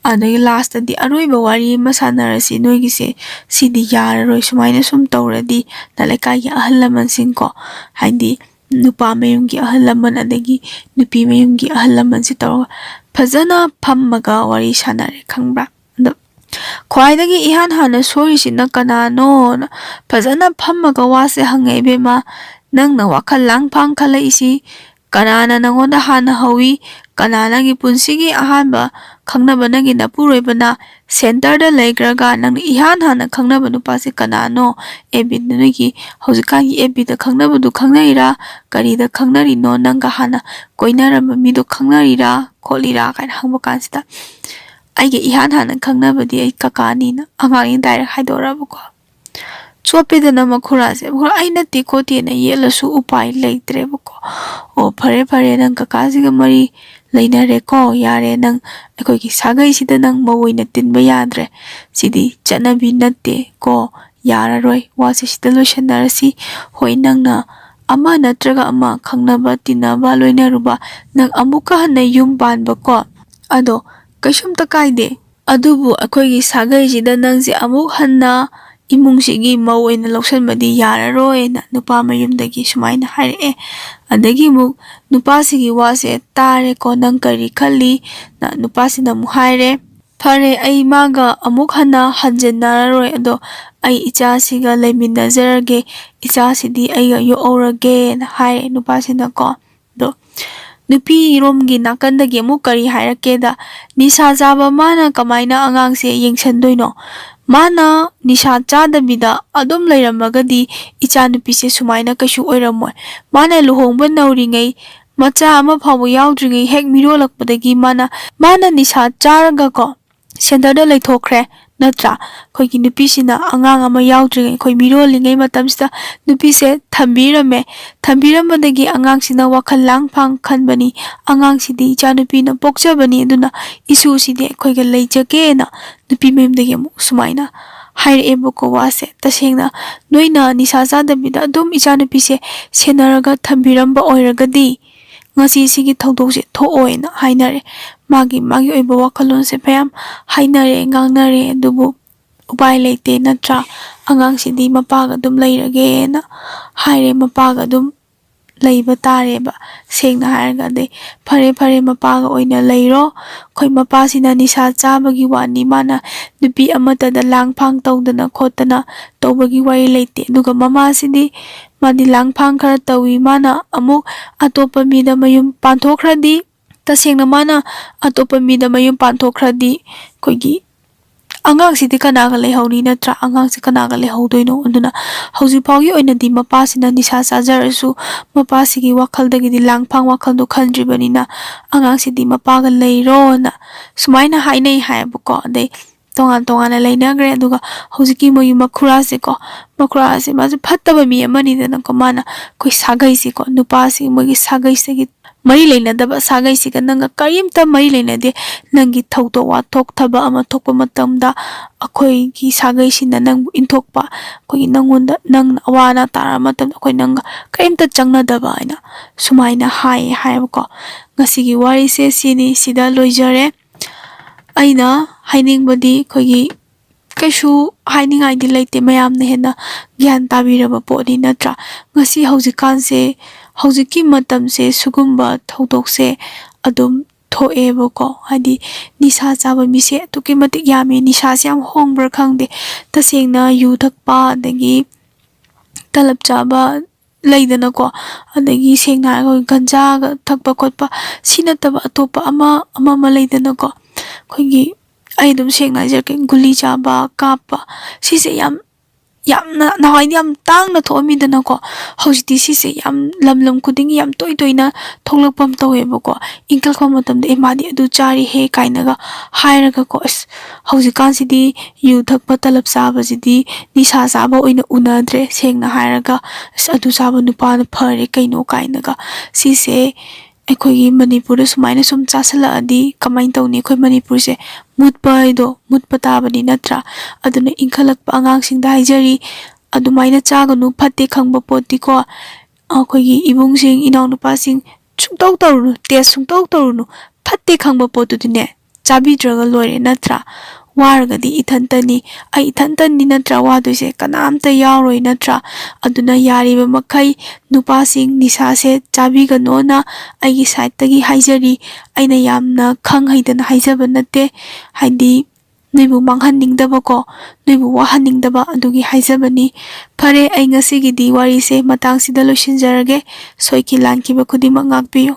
ꯑꯗꯒꯤ ꯂꯥꯁꯇꯗꯤ ꯑꯔꯣꯏꯕ ꯋꯥꯔꯤ ꯑꯃ ꯁꯥꯟꯅꯔꯁꯤ ꯅꯣꯏꯒꯤꯁꯦ, ꯁꯤꯗꯤ ꯌꯥꯔꯔꯣꯏ, ꯁꯨꯃꯥꯏꯅ ꯁꯨꯝ ꯇꯧꯔꯗꯤ꯫ ꯅ ꯂꯩꯀꯥꯏꯒꯤ ꯑꯍꯜ ꯂꯃꯟꯁꯤꯡꯀꯣ, ꯍꯥꯏꯗꯤ ꯅꯨꯄꯥ ꯃꯌꯨꯝꯒꯤ ꯑꯍꯜ ꯂꯃꯟ ꯑꯗꯒꯤ ꯅꯨꯄꯤ ꯃꯌꯨꯝꯒꯤ ꯑꯍꯜ ꯂꯃꯟꯁꯤ ꯇꯧꯔꯒ ꯐꯖꯅ ꯐꯝꯃꯒ ꯋꯥꯔꯤ ꯁꯥꯟꯅꯔꯦ, ꯈꯪꯕ꯭ꯔꯥ? ꯑꯗꯣ ꯈ꯭ꯋꯥꯏꯗꯒꯤ ꯏꯍꯥꯟ ꯍꯥꯟꯅ ꯁꯣꯏꯔꯤꯁꯤꯅ ꯀꯅꯥꯅꯣꯅ ꯐꯖꯅ ꯐꯝꯃꯒ ꯋꯥꯁꯦ ꯍꯪꯉꯦ, "ꯏꯕꯦꯝꯃ, ꯅꯪꯅ ꯋꯥꯈꯜ ꯂꯥꯡ ꯐꯥꯡ ꯈꯜꯂꯛꯏꯁꯤ ꯀꯅꯥꯅ ꯅꯪꯉꯣꯟꯗ ꯍꯥꯟꯅ ꯍꯧꯏ? ꯀꯅꯥ ꯅꯪꯒꯤ ꯄꯨꯟꯁꯤꯒꯤ ꯑꯍꯥꯟꯕ ꯈꯪꯅꯕ, ꯅꯪꯒꯤ ꯅꯄꯨꯔꯣꯏꯕꯅ ꯁꯦꯟꯇꯔꯗ ꯂꯩꯈ꯭ꯔꯒ ꯅꯪꯅ ꯏꯍꯥꯟ ꯍꯥꯟꯅ ꯈꯪꯅꯕ ꯅꯨꯄꯥꯁꯦ ꯀꯅꯥꯅꯣ? ꯑꯦꯐ ꯕꯤꯗ, ꯅꯣꯏꯒꯤ ꯍꯧꯖꯤꯛꯀꯥꯟꯒꯤ ꯑꯦꯐ ꯕꯤꯗ ꯈꯪꯅꯕꯗꯨ ꯈꯪꯅꯔꯤꯔꯥ? ꯀꯔꯤꯗ ꯈꯪꯅꯔꯤꯅꯣ? ꯅꯪꯒ ꯍꯥꯟꯅ ꯀꯣꯏꯅꯔꯝꯕ ꯃꯤꯗꯣ ꯈꯪꯅꯔꯤꯔꯥ ꯈꯣꯠꯂꯤꯔꯥ?" ꯀꯥꯏꯅ ꯍꯪꯕ ꯀꯥꯟꯁꯤꯗ, "ꯑꯩꯒ ꯏꯍꯥꯟ ꯍꯥꯟꯅ ꯈꯪꯅꯕꯗꯤ ꯑꯩ ꯀꯀꯥꯅꯤꯅ" ꯑꯉꯥꯡꯅꯤ ꯗꯥꯏꯔꯦꯛ ꯍꯥꯏꯗꯣꯔꯛꯑꯕꯀꯣ꯫ ꯆꯣꯞꯄꯦꯗꯅ ꯃꯈꯨꯔꯥꯁꯦ꯫ "ꯃꯈꯨꯔꯥ, ꯑꯩ ꯅꯠꯇꯦ ꯈꯣꯠꯇꯦꯅ" ꯌꯦꯠꯂꯁꯨ ꯎꯄꯥꯏ ꯂꯩꯇ꯭ꯔꯦꯕꯀꯣ꯫ "ꯑꯣ, ꯐꯔꯦ ꯐꯔꯦ, ꯅꯪ ꯀꯀꯥꯁꯤꯒ ꯃꯔꯤ ꯂꯩꯅꯔꯦꯀꯣ, ꯌꯥꯔꯦ, ꯅꯪ ꯑꯩꯈꯣꯏꯒꯤ ꯁꯥꯒꯩꯁꯤꯗ ꯅꯪ ꯃꯧ ꯑꯣꯏꯅ ꯇꯤꯟꯕ ꯌꯥꯗ꯭ꯔꯦ꯫ ꯁꯤꯗꯤ ꯆꯠꯅꯕꯤ ꯅꯠꯇꯦ ꯀꯣ, ꯌꯥꯔꯔꯣꯏ, ꯋꯥꯁꯦ ꯁꯤꯗ ꯂꯣꯏꯁꯟꯅꯔꯁꯤ꯫ ꯍꯣꯏ, ꯅꯪꯅ ꯑꯃ ꯅꯠꯇ꯭ꯔꯒ ꯑꯃ ꯈꯪꯅꯕ, ꯇꯤꯟꯅꯕ, ꯂꯣꯏꯅꯔꯨꯕ, ꯅꯪ ꯑꯃꯨꯛꯀ ꯍꯟꯅ ꯌꯨꯝ ꯄꯥꯟꯕꯀꯣ, ꯑꯗꯣ ꯀꯩꯁꯨꯝꯇ ꯀꯥꯏꯗꯦ꯫ ꯑꯗꯨꯕꯨ ꯑꯩꯈꯣꯏꯒꯤ ꯁꯥꯒꯩꯁꯤꯗ ꯅꯪꯁꯦ ꯑꯃꯨꯛ ꯍꯟꯅ ꯏꯃꯨꯡꯁꯤꯒꯤ ꯃꯧ ꯑꯣꯏꯅ ꯂꯧꯁꯟꯕꯗꯤ ꯌꯥꯔꯔꯣꯏꯅ" ꯅꯨꯄꯥ ꯃꯌꯨꯝꯗꯒꯤ ꯁꯨꯃꯥꯏꯅ ꯍꯥꯏꯔꯛꯑꯦ꯫ ꯑꯗꯒꯤ ꯑꯃꯨꯛ ꯅꯨꯄꯥꯁꯤꯒꯤ ꯋꯥꯁꯦ ꯇꯥꯔꯦꯀꯣ, "ꯅꯪ ꯀꯔꯤ ꯈꯜꯂꯤ?" ꯅ ꯅꯨꯄꯥꯁꯤꯅ ꯑꯃꯨꯛ ꯍꯥꯏꯔꯦ, "ꯐꯔꯦ, ꯑꯩ ꯃꯥꯒ ꯑꯃꯨꯛ ꯍꯟꯅ ꯍꯟꯖꯤꯟꯅꯔꯔꯣꯏ, ꯑꯗꯣ ꯑꯩ ꯏꯆꯥꯁꯤꯒ ꯂꯩꯃꯤꯟꯅꯖꯔꯒꯦ, ꯏꯆꯥꯁꯤꯗꯤ ꯑꯩꯒ ꯌꯣꯛꯍꯧꯔꯒꯦꯅ" ꯍꯥꯏꯔꯦ ꯅꯨꯄꯥꯁꯤꯅꯀꯣ꯫ ꯑꯗꯣ ꯅꯨꯄꯤꯔꯣꯝꯒꯤ ꯅꯥꯀꯟꯗꯒꯤ ꯑꯃꯨꯛ ꯀꯔꯤ ꯍꯥꯏꯔꯛꯀꯦꯗ, "ꯅꯤꯁꯥ ꯆꯥꯕ ꯃꯥꯅ ꯀꯃꯥꯏꯅ ꯑꯉꯥꯡꯁꯦ ꯌꯦꯡꯁꯟꯗꯣꯏꯅꯣ? ꯃꯥꯅ ꯅꯤꯁꯥ ꯆꯥꯗꯕꯤꯗ ꯑꯗꯨꯝ ꯂꯩꯔꯝꯃꯒꯗꯤ ꯏꯆꯥꯅꯨꯄꯤꯁꯦ ꯁꯨꯃꯥꯏꯅ ꯀꯩꯁꯨ ꯑꯣꯏꯔꯝꯃꯣꯏ꯫ ꯃꯥꯅ ꯂꯨꯍꯣꯡꯕ ꯅꯧꯔꯤꯉꯩ, ꯃꯆꯥ ꯑꯃ ꯐꯥꯎꯕ ꯌꯥꯎꯗ꯭ꯔꯤꯉꯩ ꯍꯦꯛ ꯃꯤꯔꯣꯜꯂꯛꯄꯗꯒꯤ ꯃꯥꯅ, ꯃꯥꯅ ꯅꯤꯁꯥ ꯆꯥꯔꯒꯀꯣ ꯁꯦꯟꯇꯔꯗ ꯂꯩꯊꯣꯛꯈ꯭ꯔꯦ, ꯅꯠꯇ꯭ꯔꯥ? ꯑꯩꯈꯣꯏꯒꯤ ꯅꯨꯄꯤꯁꯤꯅ ꯑꯉꯥꯡ ꯑꯃ ꯌꯥꯎꯗ꯭ꯔꯤꯉꯩ, ꯑꯩꯈꯣꯏ ꯃꯤꯔꯣꯜꯂꯤꯉꯩ ꯃꯇꯝꯁꯤꯗ ꯅꯨꯄꯤꯁꯦ ꯊꯝꯕꯤꯔꯝꯃꯦ꯫ ꯊꯝꯕꯤꯔꯝꯕꯗꯒꯤ ꯑꯉꯥꯡꯁꯤꯅ ꯋꯥꯈꯜ ꯂꯥꯡ ꯐꯥꯡ ꯈꯟꯕꯅꯤ, ꯑꯉꯥꯡꯁꯤꯗꯤ ꯏꯆꯥꯅꯨꯄꯤꯅ ꯄꯣꯛꯆꯕꯅꯤ, ꯑꯗꯨꯅ ꯏꯁꯨꯁꯤꯗꯤ ꯑꯩꯈꯣꯏꯒ ꯂꯩꯖꯒꯦꯅ" ꯅꯨꯄꯤ ꯃꯌꯨꯝꯗꯒꯤ ꯑꯃꯨꯛ ꯁꯨꯃꯥꯏꯅ ꯍꯥꯏꯔꯛꯑꯦꯕꯀꯣ ꯋꯥꯁꯦ꯫ ꯇꯁꯦꯡꯅ ꯅꯣꯏꯅ ꯅꯤꯁꯥ ꯆꯥꯗꯕꯤꯗ ꯑꯗꯨꯝ ꯏꯆꯥꯅꯨꯄꯤꯁꯦ ꯁꯦꯟꯅꯔꯒ ꯊꯝꯕꯤꯔꯝꯕ ꯑꯣꯏꯔꯒꯗꯤ ꯉꯁꯤ ꯁꯤꯒꯤ ꯊꯧꯗꯣꯛꯁꯦ ꯊꯣꯛꯑꯣꯏꯅ ꯍꯥꯏꯅꯔꯦ꯫ ꯃꯥꯒꯤ ꯃꯥꯒꯤ ꯑꯣꯏꯕ ꯋꯥꯈꯜꯂꯣꯟꯁꯦ ꯃꯌꯥꯝ ꯍꯥꯏꯅꯔꯦ, ꯉꯥꯡꯅꯔꯦ꯫ ꯑꯗꯨꯕꯨ ꯎꯄꯥꯏ ꯂꯩꯇꯦ ꯅꯠꯇ꯭ꯔꯥ? ꯑꯉꯥꯡꯁꯤꯗꯤ ꯃꯄꯥꯒ ꯑꯗꯨꯝ ꯂꯩꯔꯒꯦꯅ ꯍꯥꯏꯔꯦ꯫ ꯃꯄꯥꯒ ꯑꯗꯨꯝ ꯂꯩꯕ ꯇꯥꯔꯦꯕ, ꯁꯦꯡꯅ ꯍꯥꯏꯔꯒ꯫ ꯑꯗꯩ ꯐꯔꯦ, ꯐꯔꯦ, ꯃꯄꯥꯒ ꯑꯣꯏꯅ ꯂꯩꯔꯣ꯫ ꯑꯩꯈꯣꯏ ꯃꯄꯥꯁꯤꯅ ꯅꯤꯁꯥ ꯆꯥꯕꯒꯤ ꯋꯥꯅꯤ, ꯃꯥꯅ ꯅꯨꯄꯤ ꯑꯃꯠꯇꯗ ꯂꯥꯡ ꯐꯥꯡ ꯇꯧꯗꯅ ꯈꯣꯠꯇꯅ ꯇꯧꯕꯒꯤ ꯋꯥꯔꯤ ꯂꯩꯇꯦ꯫ ꯑꯗꯨꯒ ꯃꯃꯥꯁꯤꯗꯤ ꯃꯥꯗꯤ ꯂꯥꯡ ꯐꯥꯡ ꯈꯔ ꯇꯧꯏ, ꯃꯥꯅ ꯑꯃꯨꯛ ꯑꯇꯣꯞꯄ ꯃꯤꯗ ꯃꯌꯨꯝ ꯄꯥꯟꯊꯣꯛꯈ꯭ꯔꯗꯤ, ꯇꯁꯦꯡꯅ ꯃꯥꯅ ꯑꯇꯣꯞꯄ ꯃꯤꯗ ꯃꯌꯨꯝ ꯄꯥꯟꯊꯣꯛꯈ꯭ꯔꯗꯤ ꯑꯩꯈꯣꯏꯒꯤ ꯑꯉꯥꯡꯁꯤꯗꯤ ꯀꯅꯥꯒ ꯂꯩꯍꯧꯅꯤ ꯅꯠꯇ꯭ꯔꯥ? ꯑꯉꯥꯡꯁꯤ ꯀꯅꯥꯒ ꯂꯩꯍꯧꯗꯣꯏꯅꯣ? ꯑꯗꯨꯅ ꯍꯧꯖꯤꯛ ꯐꯥꯎꯒꯤ ꯑꯣꯏꯅꯗꯤ ꯃꯄꯥꯁꯤꯅ ꯅꯤꯁꯥ ꯆꯥꯖꯔꯁꯨ, ꯃꯄꯥꯁꯤꯒꯤ ꯋꯥꯈꯜꯗꯒꯤꯗꯤ ꯂꯥꯡꯐꯥꯡ ꯋꯥꯈꯜꯗꯣ ꯈꯟꯗ꯭ꯔꯤꯕꯅꯤꯅ, ꯑꯉꯥꯡꯁꯤꯗꯤ ꯃꯄꯥꯒ ꯂꯩꯔꯣꯅ ꯁꯨꯃꯥꯏꯅ ꯍꯥꯏꯅꯩ ꯍꯥꯏꯌꯦꯕꯀꯣ꯫ ꯑꯗꯩ ꯇꯣꯉꯥꯟ ꯇꯣꯉꯥꯟꯅ ꯂꯩꯅꯈ꯭ꯔꯦ꯫ ꯑꯗꯨꯒ ꯍꯧꯖꯤꯛꯀꯤ ꯃꯣꯏꯒꯤ ꯃꯈꯨꯔꯥꯁꯦꯀꯣ, ꯃꯈꯨꯔꯥꯁꯦ ꯃꯥꯁꯦ ꯐꯠꯇꯕ ꯃꯤ ꯑꯃꯅꯤꯗꯅꯀꯣ꯫ ꯃꯥꯅ ꯑꯩꯈꯣꯏ ꯁꯥꯒꯩꯁꯦꯀꯣ, ꯅꯨꯄꯥꯁꯤ ꯃꯣꯏꯒꯤ ꯁꯥꯒꯩꯁꯤꯒꯤ ꯃꯔꯤ ꯂꯩꯅꯗꯕ ꯁꯥꯒꯩꯁꯤꯒ ꯅꯪꯒ ꯀꯔꯤꯝꯇ ꯃꯔꯤ ꯂꯩꯅꯗꯦ꯫ ꯅꯪꯒꯤ ꯊꯧꯗꯣꯛ ꯋꯥꯊꯣꯛ ꯊꯕꯛ ꯑꯃ ꯊꯣꯛꯄ ꯃꯇꯝꯗ ꯑꯩꯈꯣꯏꯒꯤ ꯁꯥꯒꯩꯁꯤꯅ ꯅꯪꯕꯨ ꯏꯟꯊꯣꯛꯄ, ꯑꯩꯈꯣꯏꯒꯤ ꯅꯪꯉꯣꯟꯗ, ꯅꯪꯅ ꯑꯋꯥ ꯑꯅꯥ ꯇꯥꯔꯕ ꯃꯇꯝꯗ ꯑꯩꯈꯣꯏ ꯅꯪꯒ ꯀꯔꯤꯝꯇ ꯆꯪꯅꯗꯕ ꯍꯥꯏꯅ ꯁꯨꯃꯥꯏꯅ ꯍꯥꯏꯌꯦ ꯍꯥꯏꯌꯦꯕꯀꯣ꯫ ꯉꯁꯤꯒꯤ ꯋꯥꯔꯤꯁꯦ ꯁꯤꯅꯤ, ꯁꯤꯗ ꯂꯣꯏꯖꯔꯦ꯫ ꯑꯩꯅ ꯍꯥꯏꯅꯤꯡꯕꯗꯤ ꯑꯩꯈꯣꯏꯒꯤ ꯀꯩꯁꯨ ꯍꯥꯏꯅꯤꯡꯉꯥꯏꯗꯤ ꯂꯩꯇꯦ, ꯃꯌꯥꯝꯅ ꯍꯦꯟꯅ ꯒ꯭ꯌꯥꯟ ꯇꯥꯕꯤꯔꯕ ꯄꯣꯠꯅꯤ ꯅꯠꯇ꯭ꯔꯥ? ꯉꯁꯤ ꯍꯧꯖꯤꯛꯀꯥꯟꯁꯦ, ꯍꯧꯖꯤꯛꯀꯤ ꯃꯇꯝꯁꯦ ꯁꯤꯒꯨꯝꯕ ꯊꯧꯗꯣꯛꯁꯦ ꯑꯗꯨꯝ ꯊꯣꯛꯑꯦꯕꯀꯣ꯫ ꯍꯥꯏꯗꯤ ꯅꯤꯁꯥ ꯆꯥꯕ ꯃꯤꯁꯦ ꯑꯗꯨꯛꯀꯤ ꯃꯇꯤꯛ ꯌꯥꯝꯃꯦ꯫ ꯅꯤꯁꯥꯁꯦ ꯌꯥꯝ ꯍꯣꯡꯕ꯭ꯔꯥ ꯈꯪꯗꯦ꯫ ꯇꯁꯦꯡꯅ ꯌꯨ ꯊꯛꯄ, ꯑꯗꯒꯤ ꯇꯂꯕ ꯆꯥꯕ ꯂꯩꯗꯅꯀꯣ, ꯑꯗꯒꯤ ꯁꯦꯡꯅ ꯍꯥꯏꯔꯒ ꯑꯩꯈꯣꯏ ꯒꯟꯖꯥꯒ ꯊꯛꯄ ꯈꯣꯠꯄ, ꯁꯤ ꯅꯠꯇꯕ ꯑꯇꯣꯞꯄ ꯑꯃ, ꯑꯃ, ꯑꯃ ꯂꯩꯗꯅꯀꯣ꯫ ꯑꯩꯈꯣꯏꯒꯤ, ꯑꯩ ꯑꯗꯨꯝ ꯁꯦꯡꯅ ꯍꯥꯏꯖꯔꯛꯀꯦ, ꯒꯨꯂꯤ ꯆꯥꯕ, ꯀꯥꯞꯄ, ꯁꯤꯁꯦ ꯌꯥꯝ, ꯌꯥꯝꯅ ꯅꯍꯥꯟꯋꯥꯏꯗꯤ ꯌꯥꯝ ꯇꯥꯡꯅ ꯊꯣꯛꯑꯝꯃꯤꯗꯅꯀꯣ꯫ ꯍꯧꯖꯤꯛꯇꯤ ꯁꯤꯁꯦ ꯌꯥꯝ ꯂꯝ ꯂꯝ ꯈꯨꯗꯤꯡꯒꯤ ꯌꯥꯝ ꯇꯣꯏ ꯇꯣꯏꯅ ꯊꯣꯛꯂꯛꯄ ꯑꯃ ꯇꯧꯋꯦꯕꯀꯣ꯫ ꯏꯟꯈꯠꯂꯛꯄ ꯃꯇꯝꯗ, "ꯑꯦ, ꯃꯥꯗꯤ ꯑꯗꯨ ꯆꯥꯔꯤꯍꯦ" ꯀꯥꯏꯅꯒ ꯍꯥꯏꯔꯒꯀꯣ꯫ ꯑꯁ, ꯍꯧꯖꯤꯛꯀꯥꯟꯁꯤꯗꯤ ꯌꯨ ꯊꯛꯄ, ꯇꯂꯕ ꯆꯥꯕꯁꯤꯗꯤ ꯅꯤꯁꯥ ꯆꯥꯕ ꯑꯣꯏꯅ ꯎꯅꯗ꯭ꯔꯦ꯫ ꯁꯦꯡꯅ ꯍꯥꯏꯔꯒ, "ꯑꯁ, ꯑꯗꯨ ꯆꯥꯕ ꯅꯨꯄꯥꯅ ꯐꯔꯦ ꯀꯩꯅꯣ" ꯀꯥꯏꯅꯒ꯫ ꯁꯤꯁꯦ ꯑꯩꯈꯣꯏꯒꯤ ꯃꯅꯤꯄꯨꯔꯗ ꯁꯨꯃꯥꯏꯅ ꯁꯨꯝ ꯆꯥꯁꯤꯜꯂꯛꯑꯗꯤ ꯀꯃꯥꯏꯅ ꯇꯧꯅꯤ? ꯑꯩꯈꯣꯏ ꯃꯅꯤꯄꯨꯔꯁꯦ ꯃꯨꯠꯄ ꯍꯥꯏꯗꯣ ꯃꯨꯠꯄ ꯇꯥꯕꯅꯤ, ꯅꯠꯇ꯭ꯔꯥ? ꯑꯗꯨꯅ ꯏꯟꯈꯠꯂꯛꯄ ꯑꯉꯥꯡꯁꯤꯡꯗ ꯍꯥꯏꯖꯔꯤ, ꯑꯗꯨꯃꯥꯏꯅ ꯆꯥꯒꯅꯨ, ꯐꯠꯇꯦ ꯈꯪꯕ ꯄꯣꯠꯇꯤꯀꯣ꯫ ꯑꯩꯈꯣꯏꯒꯤ ꯏꯕꯨꯡꯁꯤꯡ, ꯏꯅꯥꯎꯅꯨꯄꯥꯁꯤꯡ, ꯁꯨꯡꯇꯧ ꯇꯧꯔꯨꯅꯨ, ꯇꯦꯁ ꯁꯨꯡꯇꯧ ꯇꯧꯔꯨꯅꯨ, ꯐꯠꯇꯦ ꯈꯪꯕ ꯄꯣꯠꯇꯨꯗꯤꯅꯦ ꯆꯥꯕꯤꯗ꯭ꯔꯒ ꯂꯣꯏꯔꯦ, ꯅꯠꯇ꯭ꯔꯥ? ꯋꯥꯔꯒꯗꯤ ꯏꯊꯟꯇꯅꯤ, ꯑꯩ ꯏꯊꯟꯇꯅꯤ ꯅꯠꯇ꯭ꯔꯥ ꯋꯥꯗꯣꯏꯁꯦ? ꯀꯅꯥꯝꯇ ꯌꯥꯎꯔꯣꯏ, ꯅꯠꯇ꯭ꯔꯥ? ꯑꯗꯨꯅ ꯌꯥꯔꯤꯕ ꯃꯈꯩ ꯅꯨꯄꯥꯁꯤꯡ ꯅꯤꯁꯥꯁꯦ ꯆꯥꯕꯤꯒꯅꯣꯅ ꯑꯩꯒꯤ ꯁꯥꯏꯠꯇꯒꯤ ꯍꯥꯏꯖꯔꯤ꯫ ꯑꯩꯅ ꯌꯥꯝꯅ ꯈꯪ ꯍꯩꯗꯅ ꯍꯥꯏꯖꯕ ꯅꯠꯇꯦ, ꯍꯥꯏꯗꯤ ꯅꯣꯏꯕꯨ ꯃꯥꯡꯍꯟꯅꯤꯡꯗꯕꯀꯣ, ꯅꯣꯏꯕꯨ ꯋꯥꯍꯟꯅꯤꯡꯗꯕ ꯑꯗꯨꯒꯤ ꯍꯥꯏꯖꯕꯅꯤ꯫ ꯐꯔꯦ, ꯑꯩ ꯉꯁꯤꯒꯤꯗꯤ ꯋꯥꯔꯤꯁꯦ ꯃꯇꯥꯡꯁꯤꯗ ꯂꯣꯏꯁꯤꯟꯖꯔꯒꯦ꯫ ꯁꯣꯏꯈꯤ ꯂꯥꯟꯈꯤꯕ ꯈꯨꯗꯤꯡꯃꯛ ꯉꯥꯛꯄꯤꯌꯨ꯫